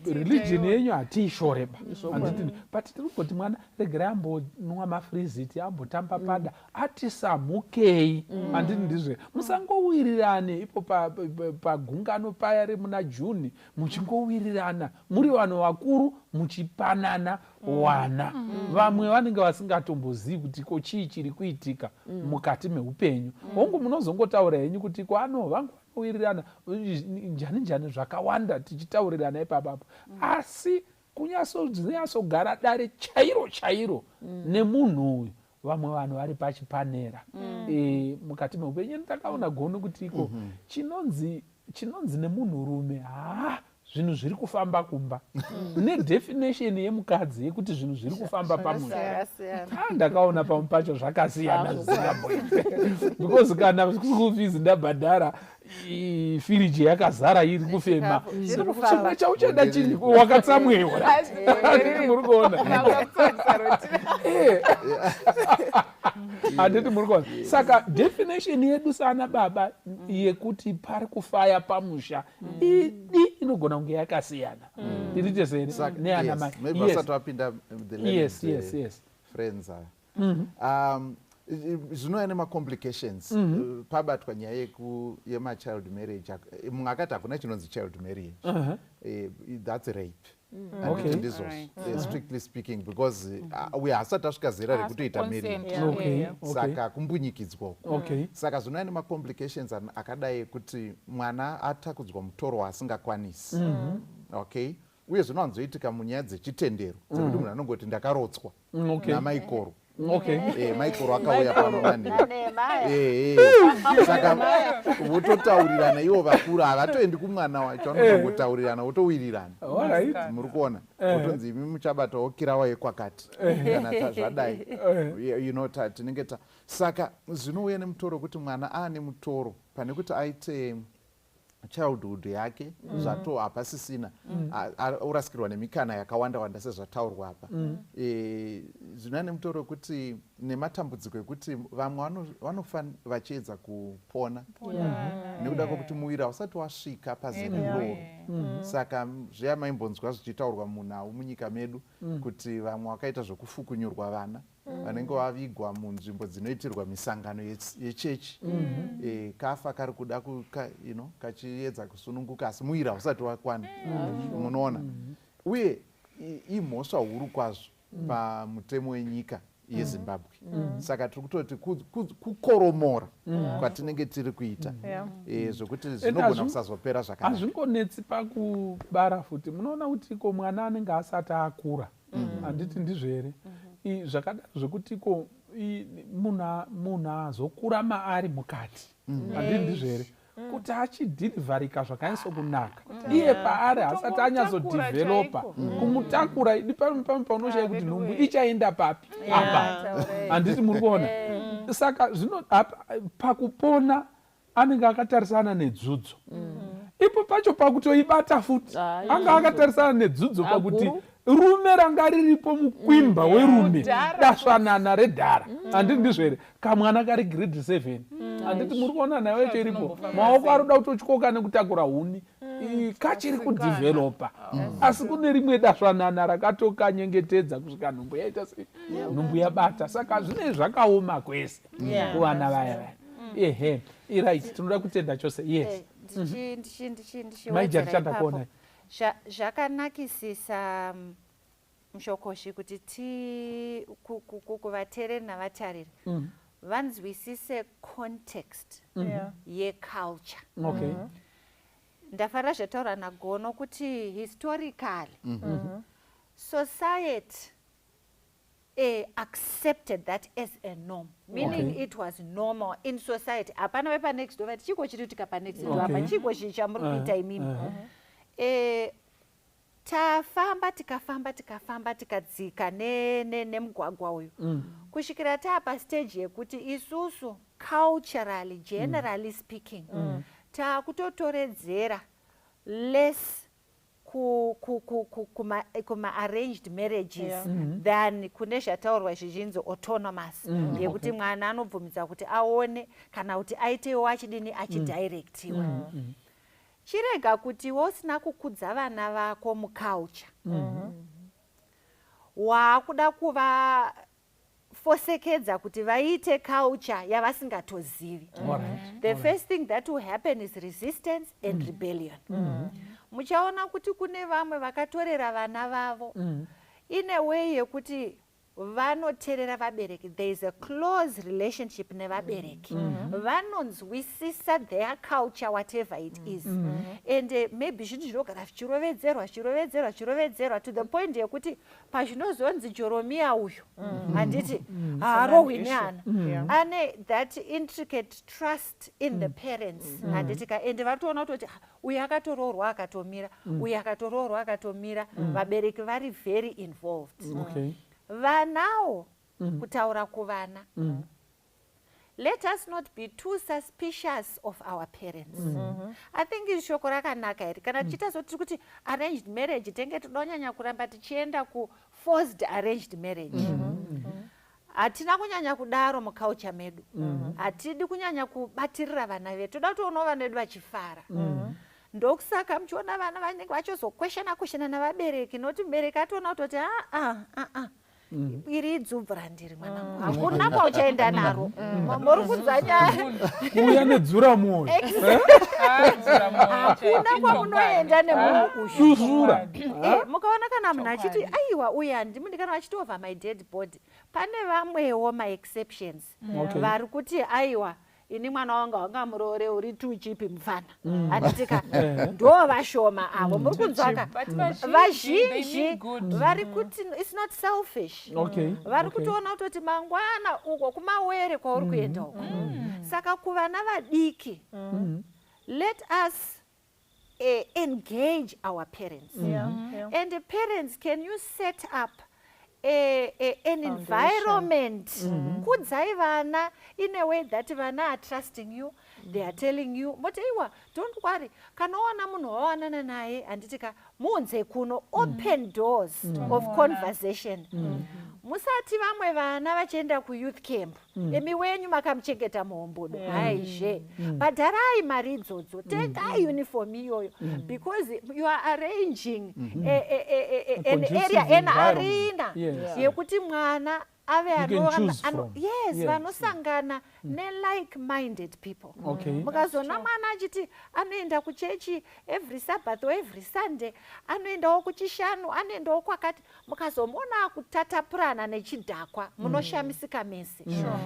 religion yenyu hatiishoreba, handiti? But tiri kungoti mwana regerai ambonwa mafreezits, ambotamba pada, atisamhukei, handiti? Ndizve musangowirirane ipo pagungano paya remuna June, muchingowirirana muri vanhu vakuru, muchipanana wana. Vamwe vanenge vasingatombozivi kuti ko chii chiri kuitika mukati meupenyu. Hongu, munozongotaura henyu kuti ko ano vangu vanowirirana njani njani, zvakawanda tichitaurirana ipapapo, asi kunyatsogara dare chairo chairo nemunhu uyu, vamwe vanhu vari pachipanera mukati meupenyu. Ndakaona gono kuti iko chinonzi nemunhurume, haa, zvinhu zviri kufamba kumba, nedefinition yemukadzi yekuti zvinhu zviri kufamba pamusha. Zvakasiyana. Ah, ndakaona pamwe pacho zvakasiyana zvisingamboite, because kana school fees ndabhadhara, firiji yakazara iri kufema, Zviri kufamba. chimwe chauchada chini? Wakatsamwewa, handiti muri kuona? Handiti muri kuona? Saka definition yedu sana baba yekuti pari kufaya pamusha idi inogona kunge yakasiyana. Tiri tese here neana mai? Maybe vasati vapinda the learned, friends aya, zvinouya nemacomplications. Pabatwa nyaya yemachild marriage, mumwe akati hakuna chinonzi child marriage. That's rape. Handiti ndizvozvo? Strictly speaking, because uyo haasati asvika zera rekutoita marriage. Saka kumbunyikidzwa uku. Saka zvinouya nemacomplications akadai ekuti mwana atakudzwa mutoro waasingakwanisi, okay? Uye zvinowanzoitika munyaya dzechitendero dzekuti munhu anongoti ndakarotswa namaikoro. Maikoro akauya pano manheru. Nanema. Saka vototaurirana ivo vakuru, havatoendi kumwana wacho, vanotongotaurirana votowirirana. Muri kuona, votonzi imi muchabatawo kirawa yekwakati kana zvadai. Tinenge ta saka zvinouya nemutoro wekuti mwana aane mutoro pane kuti aite childhood yake, zvato hapasisina. Orasikirwa nemikana yakawanda wanda sezvataurwa apa. Zvinouya nemutoro wekuti nematambudziko ekuti vamwe vanofa vachiedza kupona nekuda kwekuti muviri hausati wasvika pazera iroro. Saka zviya maimbonzwa zvichitaurwa munhau munyika medu kuti vamwe vakaita zvokufukunyurwa, vana vanenge vavigwa munzvimbo dzinoitirwa misangano yechechi. Kafa kari kuda kachiedza kusununguka, asi muviri hausati wakwana. Munoona, uye imhosva huru kwazvo pamutemo wenyika yeZimbabwe. Saka tiri kutoti kukoromora kwatinenge tiri kuita, zvokuti zvinogona kusazopera zvakanaka. Hazvingonetsi pakubara futi. Munoona kuti ko mwana anenge asati akura, handiti ndizvo here? Zvakadaro zvekuti ko Munhu azokura maari mukati, handii ndizvo here, kuti achidhilivharika zvakanyatso kunaka iye paari hasati anyatsodhivhelopa kumutakura. Idi pamwe paunoshaya kuti nhumbu ichaenda papi apa, handiti muri kuona? Saka zvino pakupona anenge akatarisana nedzudzo ipo pacho, pakutoibata futi anga akatarisana nedzudzo, pakuti rume ranga riripo, mukwimba werume, dasvanana redhara, handiti ndizvo here? Kamwana kari grade 7, handiti muri kuona nayo yacho iripo, maoko ari kuda kutotyoka nekutakura huni, kachiri kudhivhelopa, asi kune rimwe dasvanana rakatokanyengetedza kusvika nhumbu yaita sei, nhumbu yabata. Saka zvinenge zvakaoma kwese kuvana vaya vaya. Ehe, right, tinoda kutenda chose. Yes, Maija, tichanda kuonai. Zvakanakisisa, Mushokoshi, kuti ti kuvateereri navatariri vanzwisise context yeculture. Ndafarira zvataura naGono kuti historically society accepted that as a norm, meaning it was normal in society. Hapana vepanext door vati, "Chiko chiri kuitika panext door apa? Chiko chii chamuri kuita imimi?" Tafamba, tikafamba, tikafamba, tikadzika nemugwagwa uyu kusvikira taapa stage yekuti isusu culturally, generally speaking, taakutotoredzera less kuma-arranged marriages than kune zvataurwa zvichinzi autonomous, yekuti mwana anobvumidza kuti aone kana kuti aitewo achidini, achidirectiwa. Chirega kuti iwe usina kukudza vana vako muculture, waakuda kuvafosekedza kuti vaite culture yavasingatozivi. The first thing that will happen is resistance and rebellion. Muchaona kuti kune vamwe vakatorera vana vavo in a way yekuti vanoteerera vabereki. There is a close relationship nevabereki, vanonzwisisa their culture, whatever it is, and maybe zvinhu zvinogara zvichirovedzerwa, zvichirovedzerwa, zvichirovedzerwa to the point yekuti pazvinozonzi Joromiya uyu, handiti, haarohwi neana, ane that intricate trust in the parents, handiti ka? Ende vari kutoona kutoti, "Ah, uyu akatoroorwa akatomira, uyu akatoroorwa akatomira." Vabereki vari very involved. Vanawo, kutaura kuvana, let us not be too suspicious of our parents. I think iri shoko rakanaka iri. Kana tichiita so, tiri kuti arranged marriage, tenge toda kunyanya kuramba tichienda kuforced arranged marriage. Hatina kunyanya kudaro muculture medu. Hatidi kunyanya kubatirira vana vedu, toda kutoonawo vana vedu vachifara. Ndokusaka muchiona vana vanenge vachizokweshana kweshana navabereki, nokuti mubereki atoona kutoti, aa aa, iri idzubvu randiri, mwanangu, hakuna kwauchaenda naro." Muri kunzwa nyaya? Kuuya nedzura mwoyo. Hakuna kwamunoenda nemunhu uyu. Susura. Mukaona kana munhu achiti, "Aiwa, uyu handimudi," kana vachiti, "Over my dead body," pane vamwewo maexceptions vari kuti, "Aiwa, ini mwana wangu wangamuroore, uri too cheap mufana," handitika? Ndo vashoma avo, muri kunzwaka? Vazhinji vari kuti it's not selfish. Vari kutoona kutoti mangwana uko kumawere kwauri kuenda uko. Saka kuvana vadiki, let us engage our parents. And the parents, can you set up an environment? Kudzai vana in a way that vana are trusting you, they are telling you, moti, "Iwa, don't worry, kana waona munhu wawanana naye, handiti ka, muunze kuno." Open doors of conversation. Musati vamwe vana vachienda kuyouth camp, imi wenyu makamuchengeta muhombodo. Haizve, bhadharai mari idzodzo, tengai uniform iyoyo, because you are arranging an area, an arena yekuti mwana ave, yes, vanosangana nelike minded people. Mukazoona mwana achiti anoenda kuchechi every Sabbath or every Sunday, anoendawo kuchishanu, anoendawo kwakati, mukazomuona akutatapurana nechidhakwa, munoshamisika mese,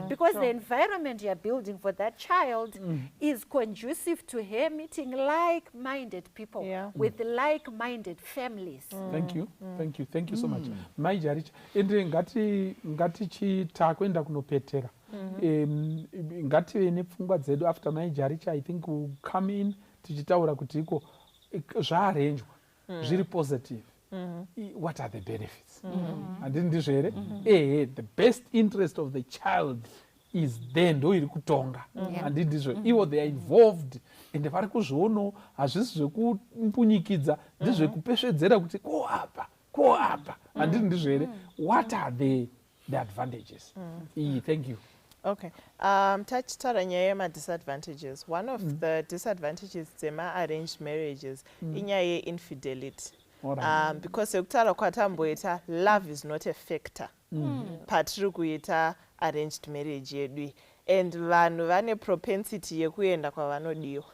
because the environment you are building for that child is conducive to her meeting like minded people with like minded families. Thank you, thank you, thank you so much, Mai Jaricha. Ende ngati Ngatichitakuenda kunopetera. Ngative nepfungwa dzedu after Mai Jaricha. I think will come in tichitaura kuti iko zvaarrangewa zviri positive, what are the benefits? Handiti ndizvo here? Ehe, the best interest of the child is there, ndo iri kutonga, handiti ndizvo? Ivo they are involved ende vari kuzvionawo. Hazvisi zvekupunyikidza, ndezvekupesvedzera kuti ko apa, ko apa, handiti ndizvo here? What are the advantages? Iyi, thank you. Okay. Tachitaura nyaya yema-disadvantages. One of the disadvantages dzema-arranged marriages inyaya ye-infidelity. Because sekutaura kwatamboita, love is not a factor patiri kuita arranged marriage yedu iyi. And vanhu vane propensity yekuenda kwavanodiwa.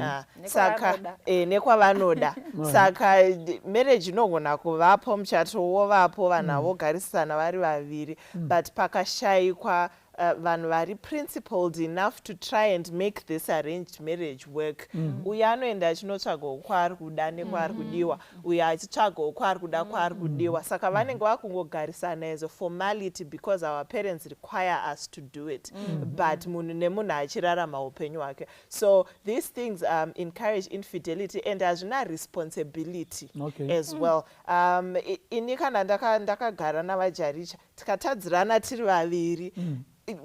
Ah, saka Nekwavanoda. Nekwavanoda. Saka marriage inogona kuvapo, muchato wovapo, vanhu vogarisana vari vaviri, but pakashayikwa vanhu vari principled enough to try and make this arranged marriage work, uyo anoenda achinotsvagawo kwaari kuda nekwaari kudiwa, uyo achitsvagawo kwaari kuda, kwaari kudiwa. Saka vanenge vakungogarisana as a formality because our parents require us to do it, but munhu nemunhu achirarama upenyu hwake. So these things encourage infidelity and hazvina responsibility as well. Ini kana ndakagara navaJaricha, tikatadzirana tiri vaviri,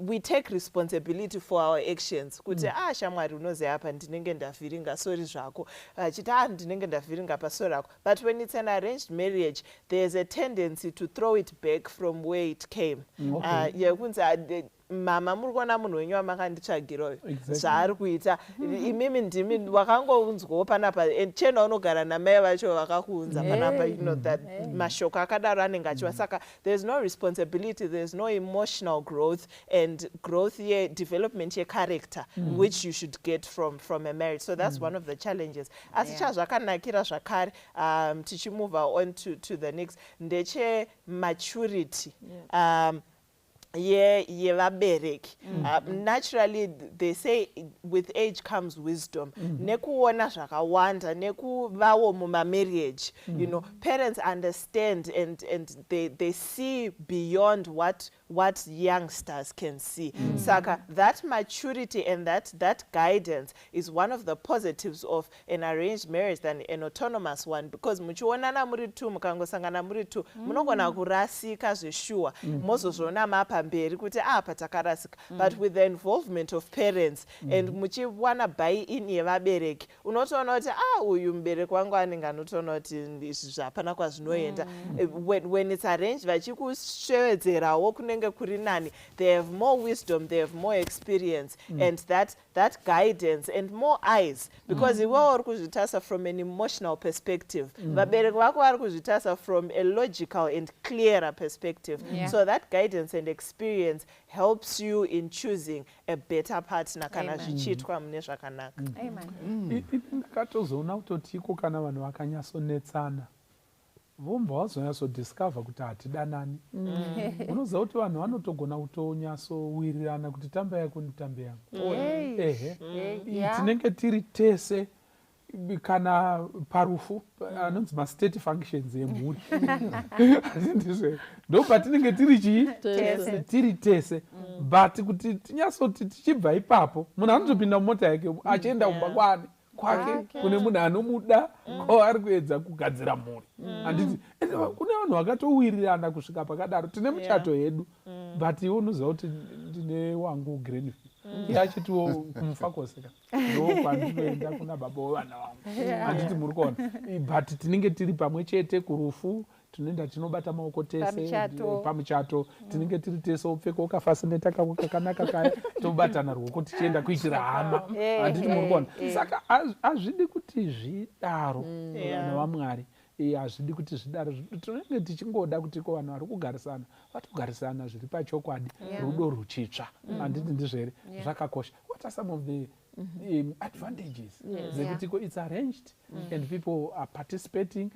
we take responsibility for our actions kuti ah, shamwari, unoziva apa ndinenge ndavhiringa, sorry zvako. Vachiti, ah, ndinenge ndavhiringa pa, sorry hako. But when it's an arranged marriage, there's a tendency to throw it back from where it came, yekunzi, ah, mama, muri kuona munhu wenyu wamakanditsvagirayo zvaari kuita? Imimi ndimi wakangounzwawo panapa, and chena unogara namai vacho vakakuunza panapa. You know that mashoko akadaro anenge achiwa. Saka there's no responsibility, there's no emotional growth and growth yedevelopment yecharacter which you should get from a marriage. So that's one of the challenges. Asi chazvakanakira zvakare, tichimove on to the next, ndechematurity yevabereki. Naturally, they say with age comes wisdom, nekuona zvakawanda, nekuvawo mumamarriage. Parents understand and they see beyond what youngsters can see. Saka that maturity and that guidance is one of the positives of an arranged marriage than an autonomous one, because muchionana muri two, mukangosangana muri two, munogona kurasika zveshuwa, mozozviona mapamberi kuti apa takarasika. But with the involvement of parents and muchiwana buy in yevabereki, unotoona kuti ah, uyu mubereki wangu anenge anotoona kuti izvi zvapana kwazvinoenda. When it's arranged, vachikusvevedzerawo kunenge kuri nani. They have more wisdom, they have more experience and that guidance and more eyes, because iwewo uri kuzvitarisa from an emotional perspective, vabereki vako vari kuzvitarisa from a logical and clearer perspective. So that guidance and experience helps you in choosing a better partner kana zvichiitwa mune zvakanaka. Amen. Ndakatozoona kutoti iko kana vanhu vakanyatsonetsana, vombva vazonyatsodiscover kuti hatidanani. Unoziva kuti vanhu vanotogona kutonyatsowirirana kuti tamba yako nditambe yangu. Ehe. Tinenge tiri tese kana parufu, anonzi mastate functions emhuri, ndizvo ndo patinenge tiri chii? Tese. Tiri tese. But kuti tinyatsoti tichibva ipapo, munhu anotopinda mumota yake achienda kumba kwani kwake, kune munhu anomuda, kwaari kuedza kugadzira mhuri, handiti? Ende kune vanhu vakatowirirana kusvika pakadaro. Tine muchato yedu, but iwe unoziva kuti ndine wangu Granville, iye achitiwo kuMufakose ka, ndo kwandinoenda kuna baba wevana vangu, handiti muri kuona? But tinenge tiri pamwe chete kurufu, tinoenda tinobata maoko tese. Pamuchato. Pamuchato tinenge tiri tese, wopfeka kafasineta kako kakanaka kaya, tobatana ruoko tichienda kuitira hama, handiti muri kuona? Saka hazvidi kuti zvidaro, vana vaMwari. Hazvidi kuti zvidaro. Tinenge tichingoda kuti ko vanhu vari kugarisana vatogarisana zviri pachokwadi, rudo ruchitsva, handiti ndizvo here? Zvakakosha. What are some of the Advantages dzekuti ko it's arranged and people are participating,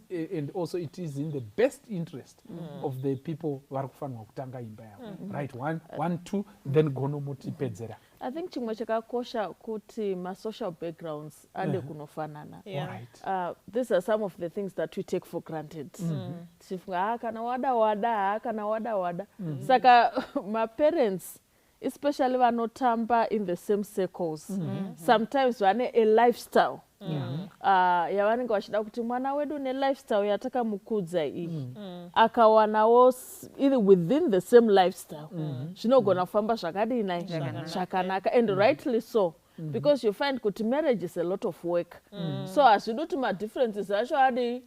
and also it is in the best interest of the people vari kufanirwa kutanga imba yavo. Right, one, one, two, then gonomutipedzera. I think chimwe chakakosha kuti masocial backgrounds ade kunofanana. These are some of the things that we take for granted, tichifunga, ha, kana wada wada, ha, kana wada wada. Saka maparents, especially vanotamba in the same circles, sometimes vane a lifestyle yavanenge vachida kuti mwana wedu nelifestyle yatakamukudza iyi, akawanawo iri within the same lifestyle, zvinogona kufamba zvakadii nai, zvakanaka. And rightly so, because you find kuti marriage is a lot of work, so hazvidi kuti madifferences acho adii,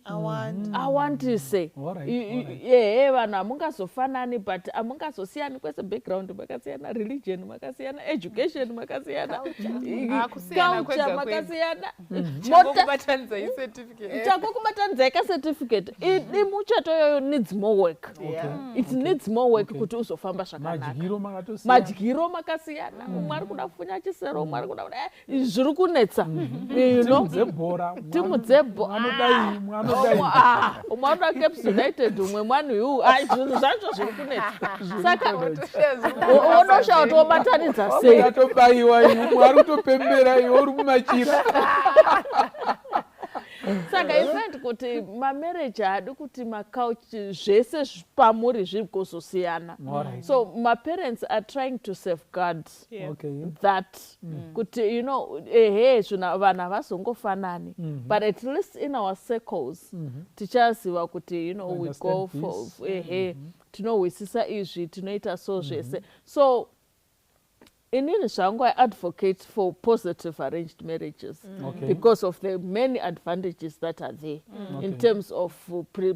awandise. Ehe, vanhu hamungazofanani, but hamungazosiyani kwese. Background makasiyana, religion makasiyana, education makasiyana, Ah, kusiyana culture kwega kwega. makasiyana. Changokubatanidzai certificate. Chakokubatanidzai kacertificate. Imuchato iyoyo needs more work. It needs more work kuti uzofamba zvakanaka. Madyiro makatosiyana. Madyiro makasiyana, umwe ari kuda kufunya chisero, umwe ari kuda kuda, zviri kunetsa. Timu dzebhora. Timu dzebho- Mwanodai, mwanodai. Umwe anoda Caps United, umwe Man U. Ai, zvinhu zvacho zviri kunetsa, saka unoshawa kuti wobatanidza sei. Atobayiwa iwe, umwe ari kutopembera, iwe uri mumachira. Saka you find kuti mamarriage haadi kuti maculture zvese pamuri zvigozosiyana. So maparents are trying to safeguard that kuti ehe, zvina vanhu havazongofanani, but at least in our circles tichaziva kuti we go Understand for this. Ehe, tinohwisisa izvi, tinoita so zvese. So inini zvangu, I advocate for positive arranged marriages because of the many advantages that are there in terms of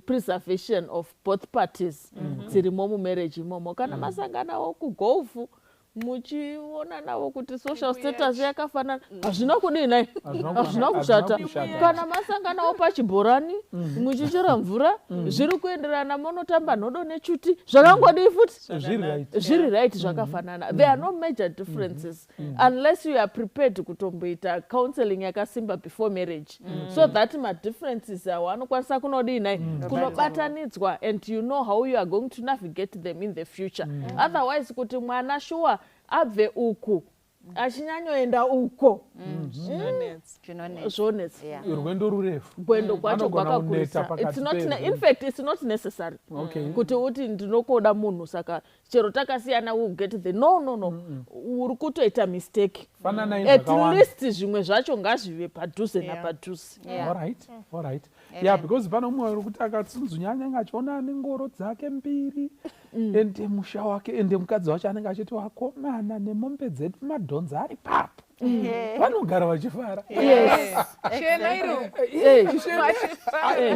preservation of both parties dzirimo mumarriage imomo. Kana masanganawo kugolfu, muchionanawo kuti social status yakafanana, hazvina kudii nai? Hazvina Hazvina hazvina kushata. kushata. Kana masanganawo pachibhorani, muchichera mvura, zviri kuenderana, monotamba nhodo nechuti, zvakangodii futi? Zviri right. Zviri right, zvakafanana. There are no major differences unless you are prepared kutomboita counseling yakasimba before marriage, so that madifferences awo anokwanisa kunodii nai, kunobatanidzwa, and you know how you are going to navigate them in the future. Otherwise, kuti mwana shuwa abve uku achinyanyoenda uko, Zvinonetsa. Zvinonetsa. Zvonetsa. Rwendo rurefu. Gwendo kwacho Anogona kwakakurisa. kuneta pakati It's not perwendo. In fact, it's not necessary kuti uti ndinokoda munhu, saka chero takasiyana will get the, no, no, no, uri kutoita mistake. Fananai At zvakawanda. least zvimwe zvacho ngazvive padhuze napadhuze. Alright, yeah, because pane umwe uri kuti akatsunzunya, anenge achiona nengoro dzake mbiri, ende musha wake, ende mukadzi wacho anenge achiti, "Vakomana, nemombe dzedu, madhonza ari papo." Vanogara vachifara. Chena iri uku.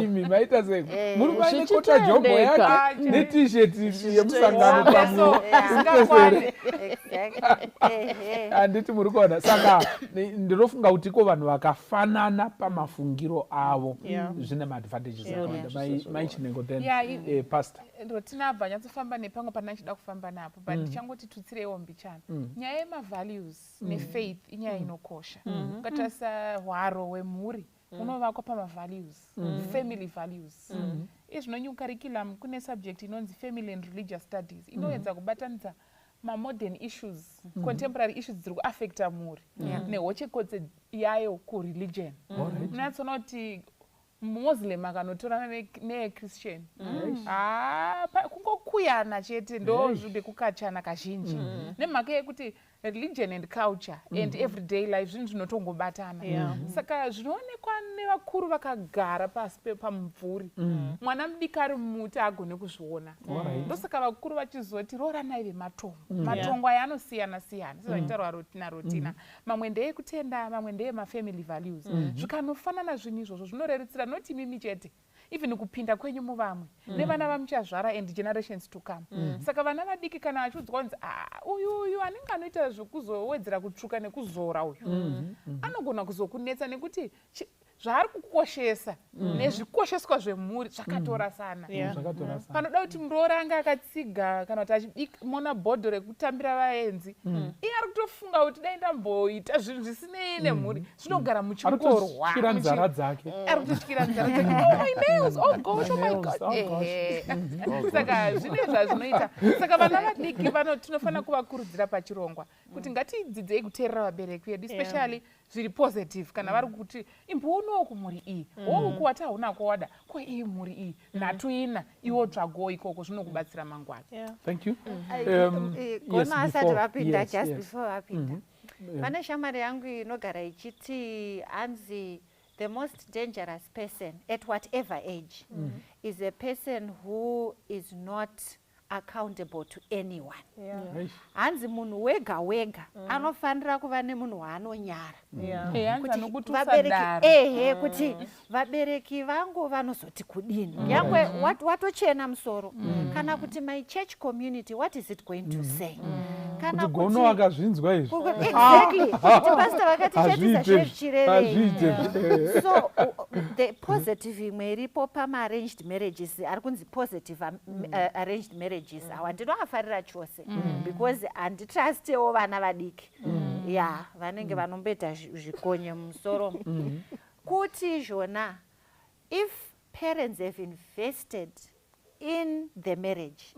Imi maita sei? Murume aine kota jombo Zvichitoendeka. yake netisheti yemusangano. Zvisingakwane. Exactly. Ehe. Handiti muri kuona? Saka ndinofunga kuti iko vanhu vakafanana pamafungiro avo zvine maadvantages akawanda. Mai Chinengo, then Yeah, pastor. Rotina abva anyatsofamba nepamwe pana achida kufamba napo, but ndichangoti tutsireiwo mbichana. Nyaya yemavalues nefaith inyaya inokosha. Ukatarisa hwaro hwemhuri, unovakwa pamavalues, family values. Izvino new curriculum kune subject inonzi family and religious studies, inoedza kubatanidza mamodern issues, contemporary issues dziri kuafecta mhuri nehochekodze yayo kureligion. Unonyatsoona kuti Muslim akanotorana nechristian, ha, kungokuyana chete, ndo ndekukachana kazhinji, nemhaka yekuti religion and culture and everyday life zvinhu zvinotongobatana. Saka zvinoonekwa nevakuru vakagara pasi pamumvuri, mwana mudiki ari mumuti agone kuzviona. Ndosaka vakuru vachizoti rooranai vematongo. Matongo aya anosiyana siyana, sezvaitaurwa Rotina, Rotina, mamwe ndeyekutenda, mamwe ndeyemafamily values. Zvikanofanana zvinhu izvozvo zvinorerutsira, noti imimi chete, even kupinda kwenyu muvamwe nevana vamuchazvara and generations to come. Saka vana vadiki kana vachiudzwa kunzi, "Ah, uyu uyu anenge anoita zvekuzowedzera kutsvuka nekuzora uyu, anogona kuzokunetsa nekuti Zvaari kukoshesa nezvikosheswa zvemhuri zvakatorasana. Zvakatorasana. Panoda kuti muroora anga akatsiga kana kuti achimona bhodho rekutambira vaenzi, iye ari kutofunga kuti dai ndamboita zvinhu zvisinei nemhuri, zvinogara muchingorwa. Arikutotyira nzara dzake. Ari kutotyira nzara dzake. Oh, my nails, oh gosh, oh my nails, God. Oh gosh. Ehe. Saka zvine zvazvinoita. Saka vana vadiki tinofanira kuvakurudzira pachirongwa kuti ngatidzidzei kuteerera vabereki vedu, especially zviri positive. Kana vari kuti imboonawo kumhuri iyi, wouku wati hauna kwawada, ko iyi mhuri iyi nhatu ina, iwo tsvagowo ikoko, zvinokubatsira mangwana. Thank you. Gono Yes, asati vapinda, just before vapinda, pane shamwari yangu inogara ichiti, hanzi, the most dangerous person at whatever age is a person who is not accountable to anyone. Eish. Hanzi munhu wega wega anofanira kuva nemunhu waanonyara. Hanzi Kuti anokuti vabereki, usadaro. Ehe, kuti vabereki vangu vanozoti kudini, nyangwe watochena musoro, kana kuti my church community, what is it going to say, kana Kuti Gono akazvinzwa izvi. Exactly, kuti pastor vakati chetisa Hazviite. zvezvichirevei. Hazviite. So the positive imwe iripo pama-arranged marriages, ari kunzi positive arranged marriages awa, ndinoafarira chose because handitrustewo vana vadiki ya vanenge vanomboita zvikonye mumusoro, kuti izvona if parents have invested in the marriage,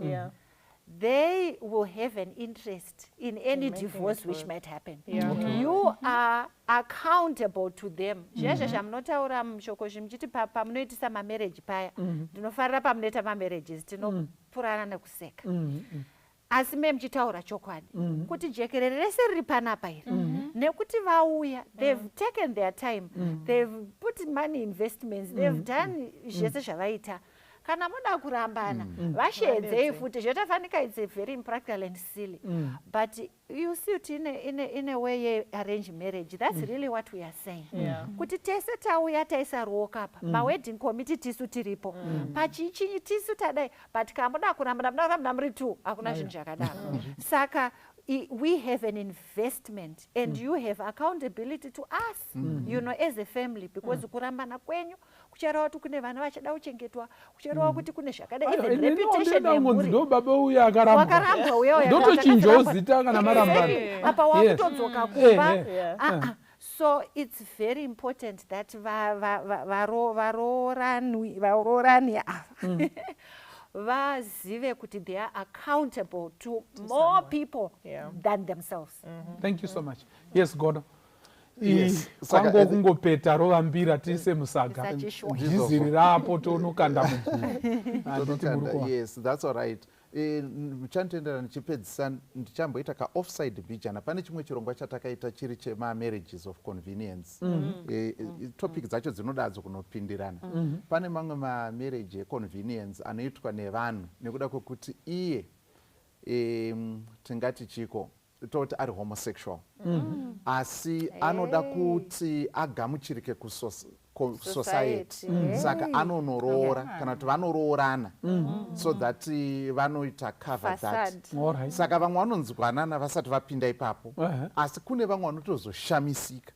they will have an interest in any making divorce it which work. might happen. You are accountable to them. Zvezvo zvamunotaura mushoko zvimuchiti pamunoitisa mamarriage paya, ndinofarira pamunoita mamarriages, tinopurana nekuseka, asi me muchitaura chokwadi kuti jekerere rese riri panapa iri nekuti vauya, they've taken their time, they've put money, investments, they've done zvese zvavaita. Kana muda kurambana, vasheedzei futi. Zvotafanika, it's a very impractical and silly, but you see kuti in a way yearrange marriage, that's really what we are saying, kuti tese tauya taisa ruoko apa, mawedding committee tisu tiripo, pachichinyi tisu tadai, but kamuda kurambana, muda kurambana muri two, hakuna zvinhu zvakadaro. Saka we have an investment and you have accountability to us as a family, because kurambana kwenyu kuchareva kuti kune vana vachada kuchengetwa, kuchareva kuti kune zvakadai, even reputation Ngonzi yemhuri. Ndo baba uya akarambwa. Wakarambwa uya uya. Ndotochinjawo zita kana marambana. Apa wakutodzoka kumba. Ah, ah. So it's very important that varoorani ava vazive kuti they are accountable to more people than themselves. Thank you so much. Yes, Gono. Yes. Saka, Kwango kungopeta rovambira tiise musaga. Tisachishwa. Dhiziri rapo tonokanda muguru, handiti muri Tonokanda, kuwa? Yes, that's all right. Muchanditendera ndichipedzisa ndichamboita kaoffside mbijana pane chimwe chirongwa chatakaita chiri chemamarriages of convenience. Topic dzacho dzinodadzo kunopindirana. Pane mamwe mamarriage econvenience anoitwa nevanhu nekuda kwekuti iye tingati chiko, toti ari homosexual, asi anoda kuti agamuchirike kusociety, Society. saka anonoroora kana kuti vanoroorana so that vanoita cover that. Facade. All right. Saka vamwe vanonzwanana vasati vapinda ipapo, asi kune vamwe vanotozoshamisika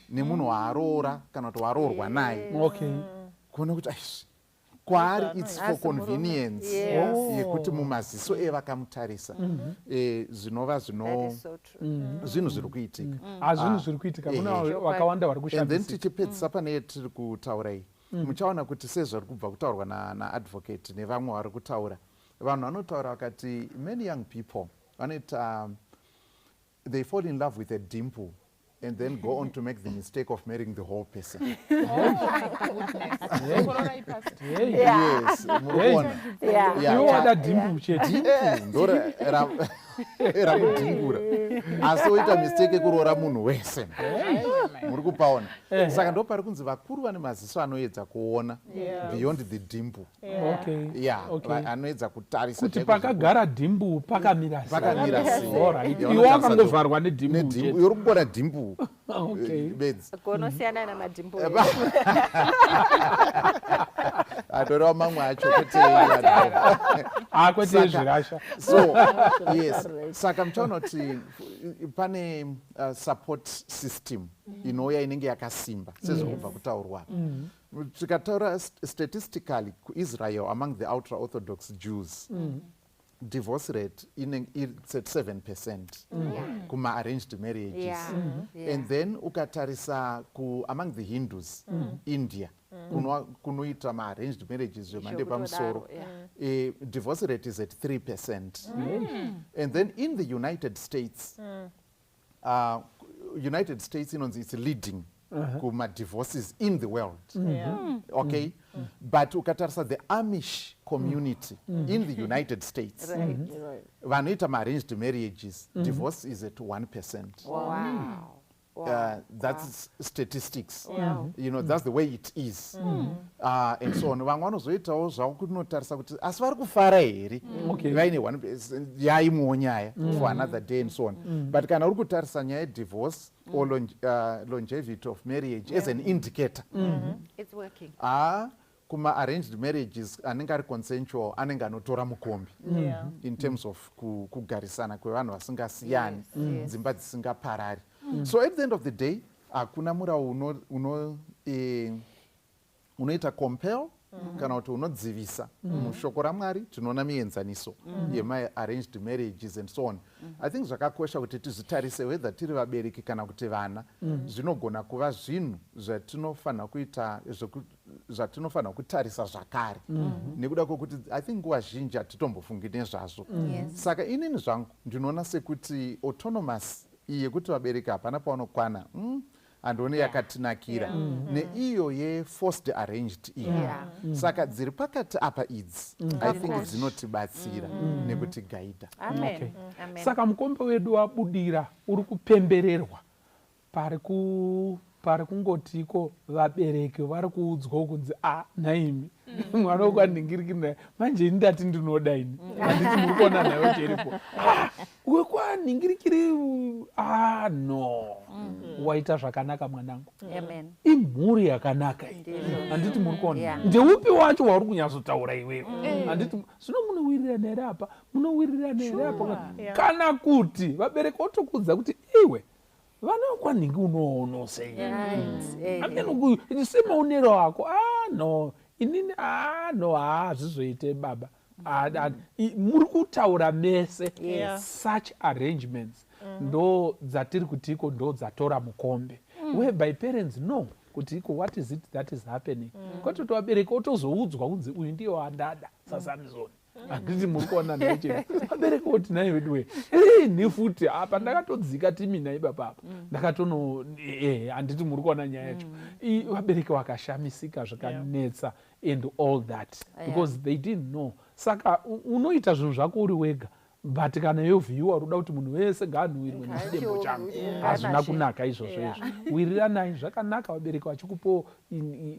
nemunhu waaroora kana kuti waroorwa naye, kuona kuti aish, kwaari it's for Asi murume. convenience yekuti mumaziso evakamutarisa, zvinova zvino That is so true. zvinhu zviri kuitika. Hazvinhu zviri kuitika, kuna vakawanda vari And then kushamisika. tichipedzisa pane tiri kutaura iyi, muchaona kuti sezvari kubva kutaurwa naadvocate nevamwe vari kutaura, vanhu vanotaura vakati many young people vanoita, they fall in love with a dimple and then go on to make the mistake of marrying the whole person. Oh my goodness. Kororai, Pastor. Hey. Yes, muri kuona? Yeah. Yeah, Iwe wada dimple chete. Dimple ndo ramudhingura, asi oita mistake yekuroora munhu wese. Muri kupaona? Saka ndo pari kunzi vakuru vane maziso anoedza kuona beyond the dimple. Yeah, anoedza kutarisa Kuti chaiko pakagara dimple pakamira sei. Pakamira sei. All right. Yeah, Iwe vanotarisa wakangovharwa nedimple nedimple, chete. uri kungona dimple bedzi. Gonosiyana namadimple. Atoreva mamwe acho kwete ah, kwete zvirasha. So yes, saka muchaona kuti pane support system inouya inenge yakasimba sezvokubva kutaurwa. Tikataura statistically, kuIsrael, among the ultra Orthodox Jews, divorce rate it's at 7% kuma-arranged marriages. And then ukatarisa among the Hindus, India, kunoita ma-arranged marriages zvemhando yepamusoro, divorce rate is at 3%. And then in the United States, United States inonzi it's leading kumadivorces in the world. Okay, but ukatarisa the Amish community in the United States, vanoita maarranged marriages, divorce is at 1%. That's statistics. That's the way it is and so on. Vamwe vanozoitawo zvavo kunotarisa kuti asi vari kufara here vaine one yaimwewo nyaya for another day and so on. But kana uri kutarisa nyaya yedivorce or longevity of marriage as an indicator, It's working. Ah, kuma-arranged marriages anenge ari consensual anenge anotora mukombi in terms of kugarisana kwevanhu vasingasiyani, dzimba dzisingaparari. So at the end of the day, hakuna murau unoita compel kana kuti unodzivisa. Mushoko raMwari tinoona mienzaniso yema-arranged marriages and so on. I think zvakakosha kuti tizvitarise, whether tiri vabereki kana kuti vana. Zvinogona kuva zvinhu zvatinofanira kuita, zvatinofanira kutarisa zvakare, nekuda kwokuti I think nguva zhinji hatitombofungi nezvazvo. Saka inini zvangu ndinoona sekuti autonomous iyi yekuti vabereki hapana pavanokwana, handioni yakatinakira neiyo yeforced arranged iyi. Saka dziri pakati apa idzi, I think dzinotibatsira nekutigaidha. Amen. Okay. Amen. Saka mukombe wedu wabudira, uri kupembererwa pari ku pari kungotiko vabereki vari kuudzwa kunzi, "A, naimi mwana wekwanhingirikiri naye manje ini ndati ndinoda ini." Handiti muri kuona nayo cheripo? "Ah, wekwanhingirikiri, ah, no, waita zvakanaka mwanangu." Amen. Imhuri yakanaka iyi. Handiti muri kuona? Ndeupi wacho wauri kunyatsotaura iwewe? Handiti zvino munowirirana here apa? Munowirirana here apa? Kana kuti vabereki votokudza kuti, "Iwe, vana vekwanhingi unoono sei?" Amene semaonero ako, "Ah, no, inini, ah, no, hazvizoite baba." Ah, ah, muri kutaura mese. Such arrangements ndo dzatiri kuti iko ndo dzatora mukombe, whereby parents know kuti iko what is it that is happening, kwete kuti vabereki otozoudzwa kunzi uyu ndiye wandada saSamsoni. Handiti muri kuona naiche? Vabereki oti, "Nai veduwe, ni futi apa ndakatodzika timina ipapapa ndakatono." Handiti muri kuona nyaya yacho? Vabereki vakashamisika zvikanetsa and all that because they didn't know. Saka unoita zvinhu zvako uri wega, but kana yovhiyiwa uri kuda kuti munhu wese ngaanhuwirwe nechidembo changu. Hazvina kunaka izvozvo. Izvo wiriranai zvakanaka, vabereki vachikupawo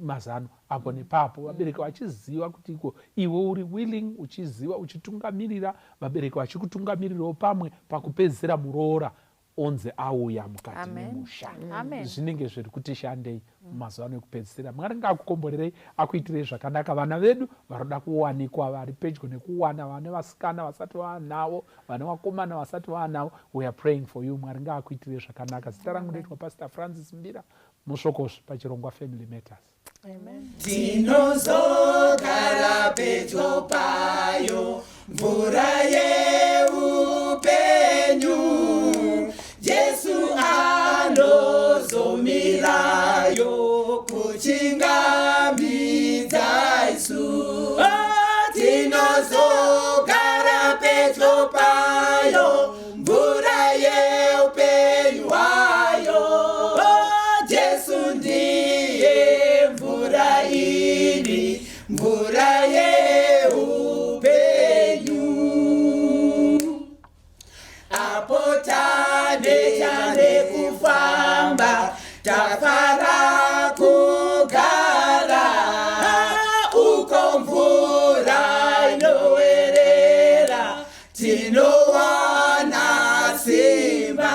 mazano apo nepapo, vabereki vachiziva kuti iko iwe uri willing, uchiziva uchitungamirira, vabereki vachikutungamirirawo pamwe pakupedzisira muroora onzi auya mukati Amen. memusha. Amen. Zvinenge zviri kuti shandei mumazuva ano ekupedzisira. Mwari ngaakukomborerei, akuitirei zvakanaka. Vana vedu varoda kuwanikwa, vari pedyo nekuwana, vane vasikana vasati vaanavo, vane vakomana vasati vaanavo, we are praying for you. Mwari ngaakuitirei zvakanaka. Zita rangu ndoitwa Pastor Francis Mbira Musvokosvi pachirongwa Family Matters. Tinozogara pedyo payo mvura yeupenyu. Jesu anozomirayo kuchingamidza isu. Oh, tinozogara pedyo payo mvura yeupenyu hwayo. Oh, Jesu ndiye mvura ini, mvura yeupenyu. Apo taneta nekufamba, tafara kugara uko mvura inowerera, tinowana simba.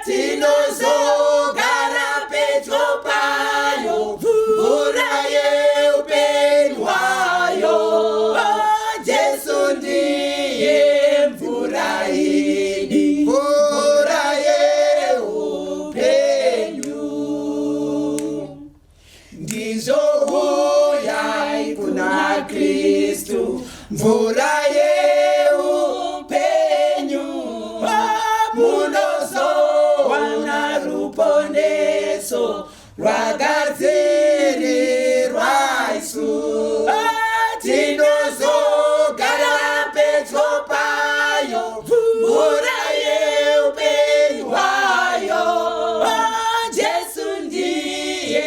Tinozogara pedyo payo mvura yeupenyu. idi, mvura yeupenyu. Ndizvo huyai kuna Kristu, mvura yeupenyu, munozowana ruponeso rwagadzirirwa isu. Tinozogara pedyo payo, mvura yeupenyu hwayo. Jesu ndiye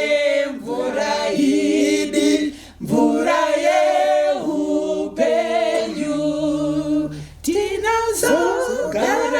mvura idi, mvura yeupenyu. Tinozogara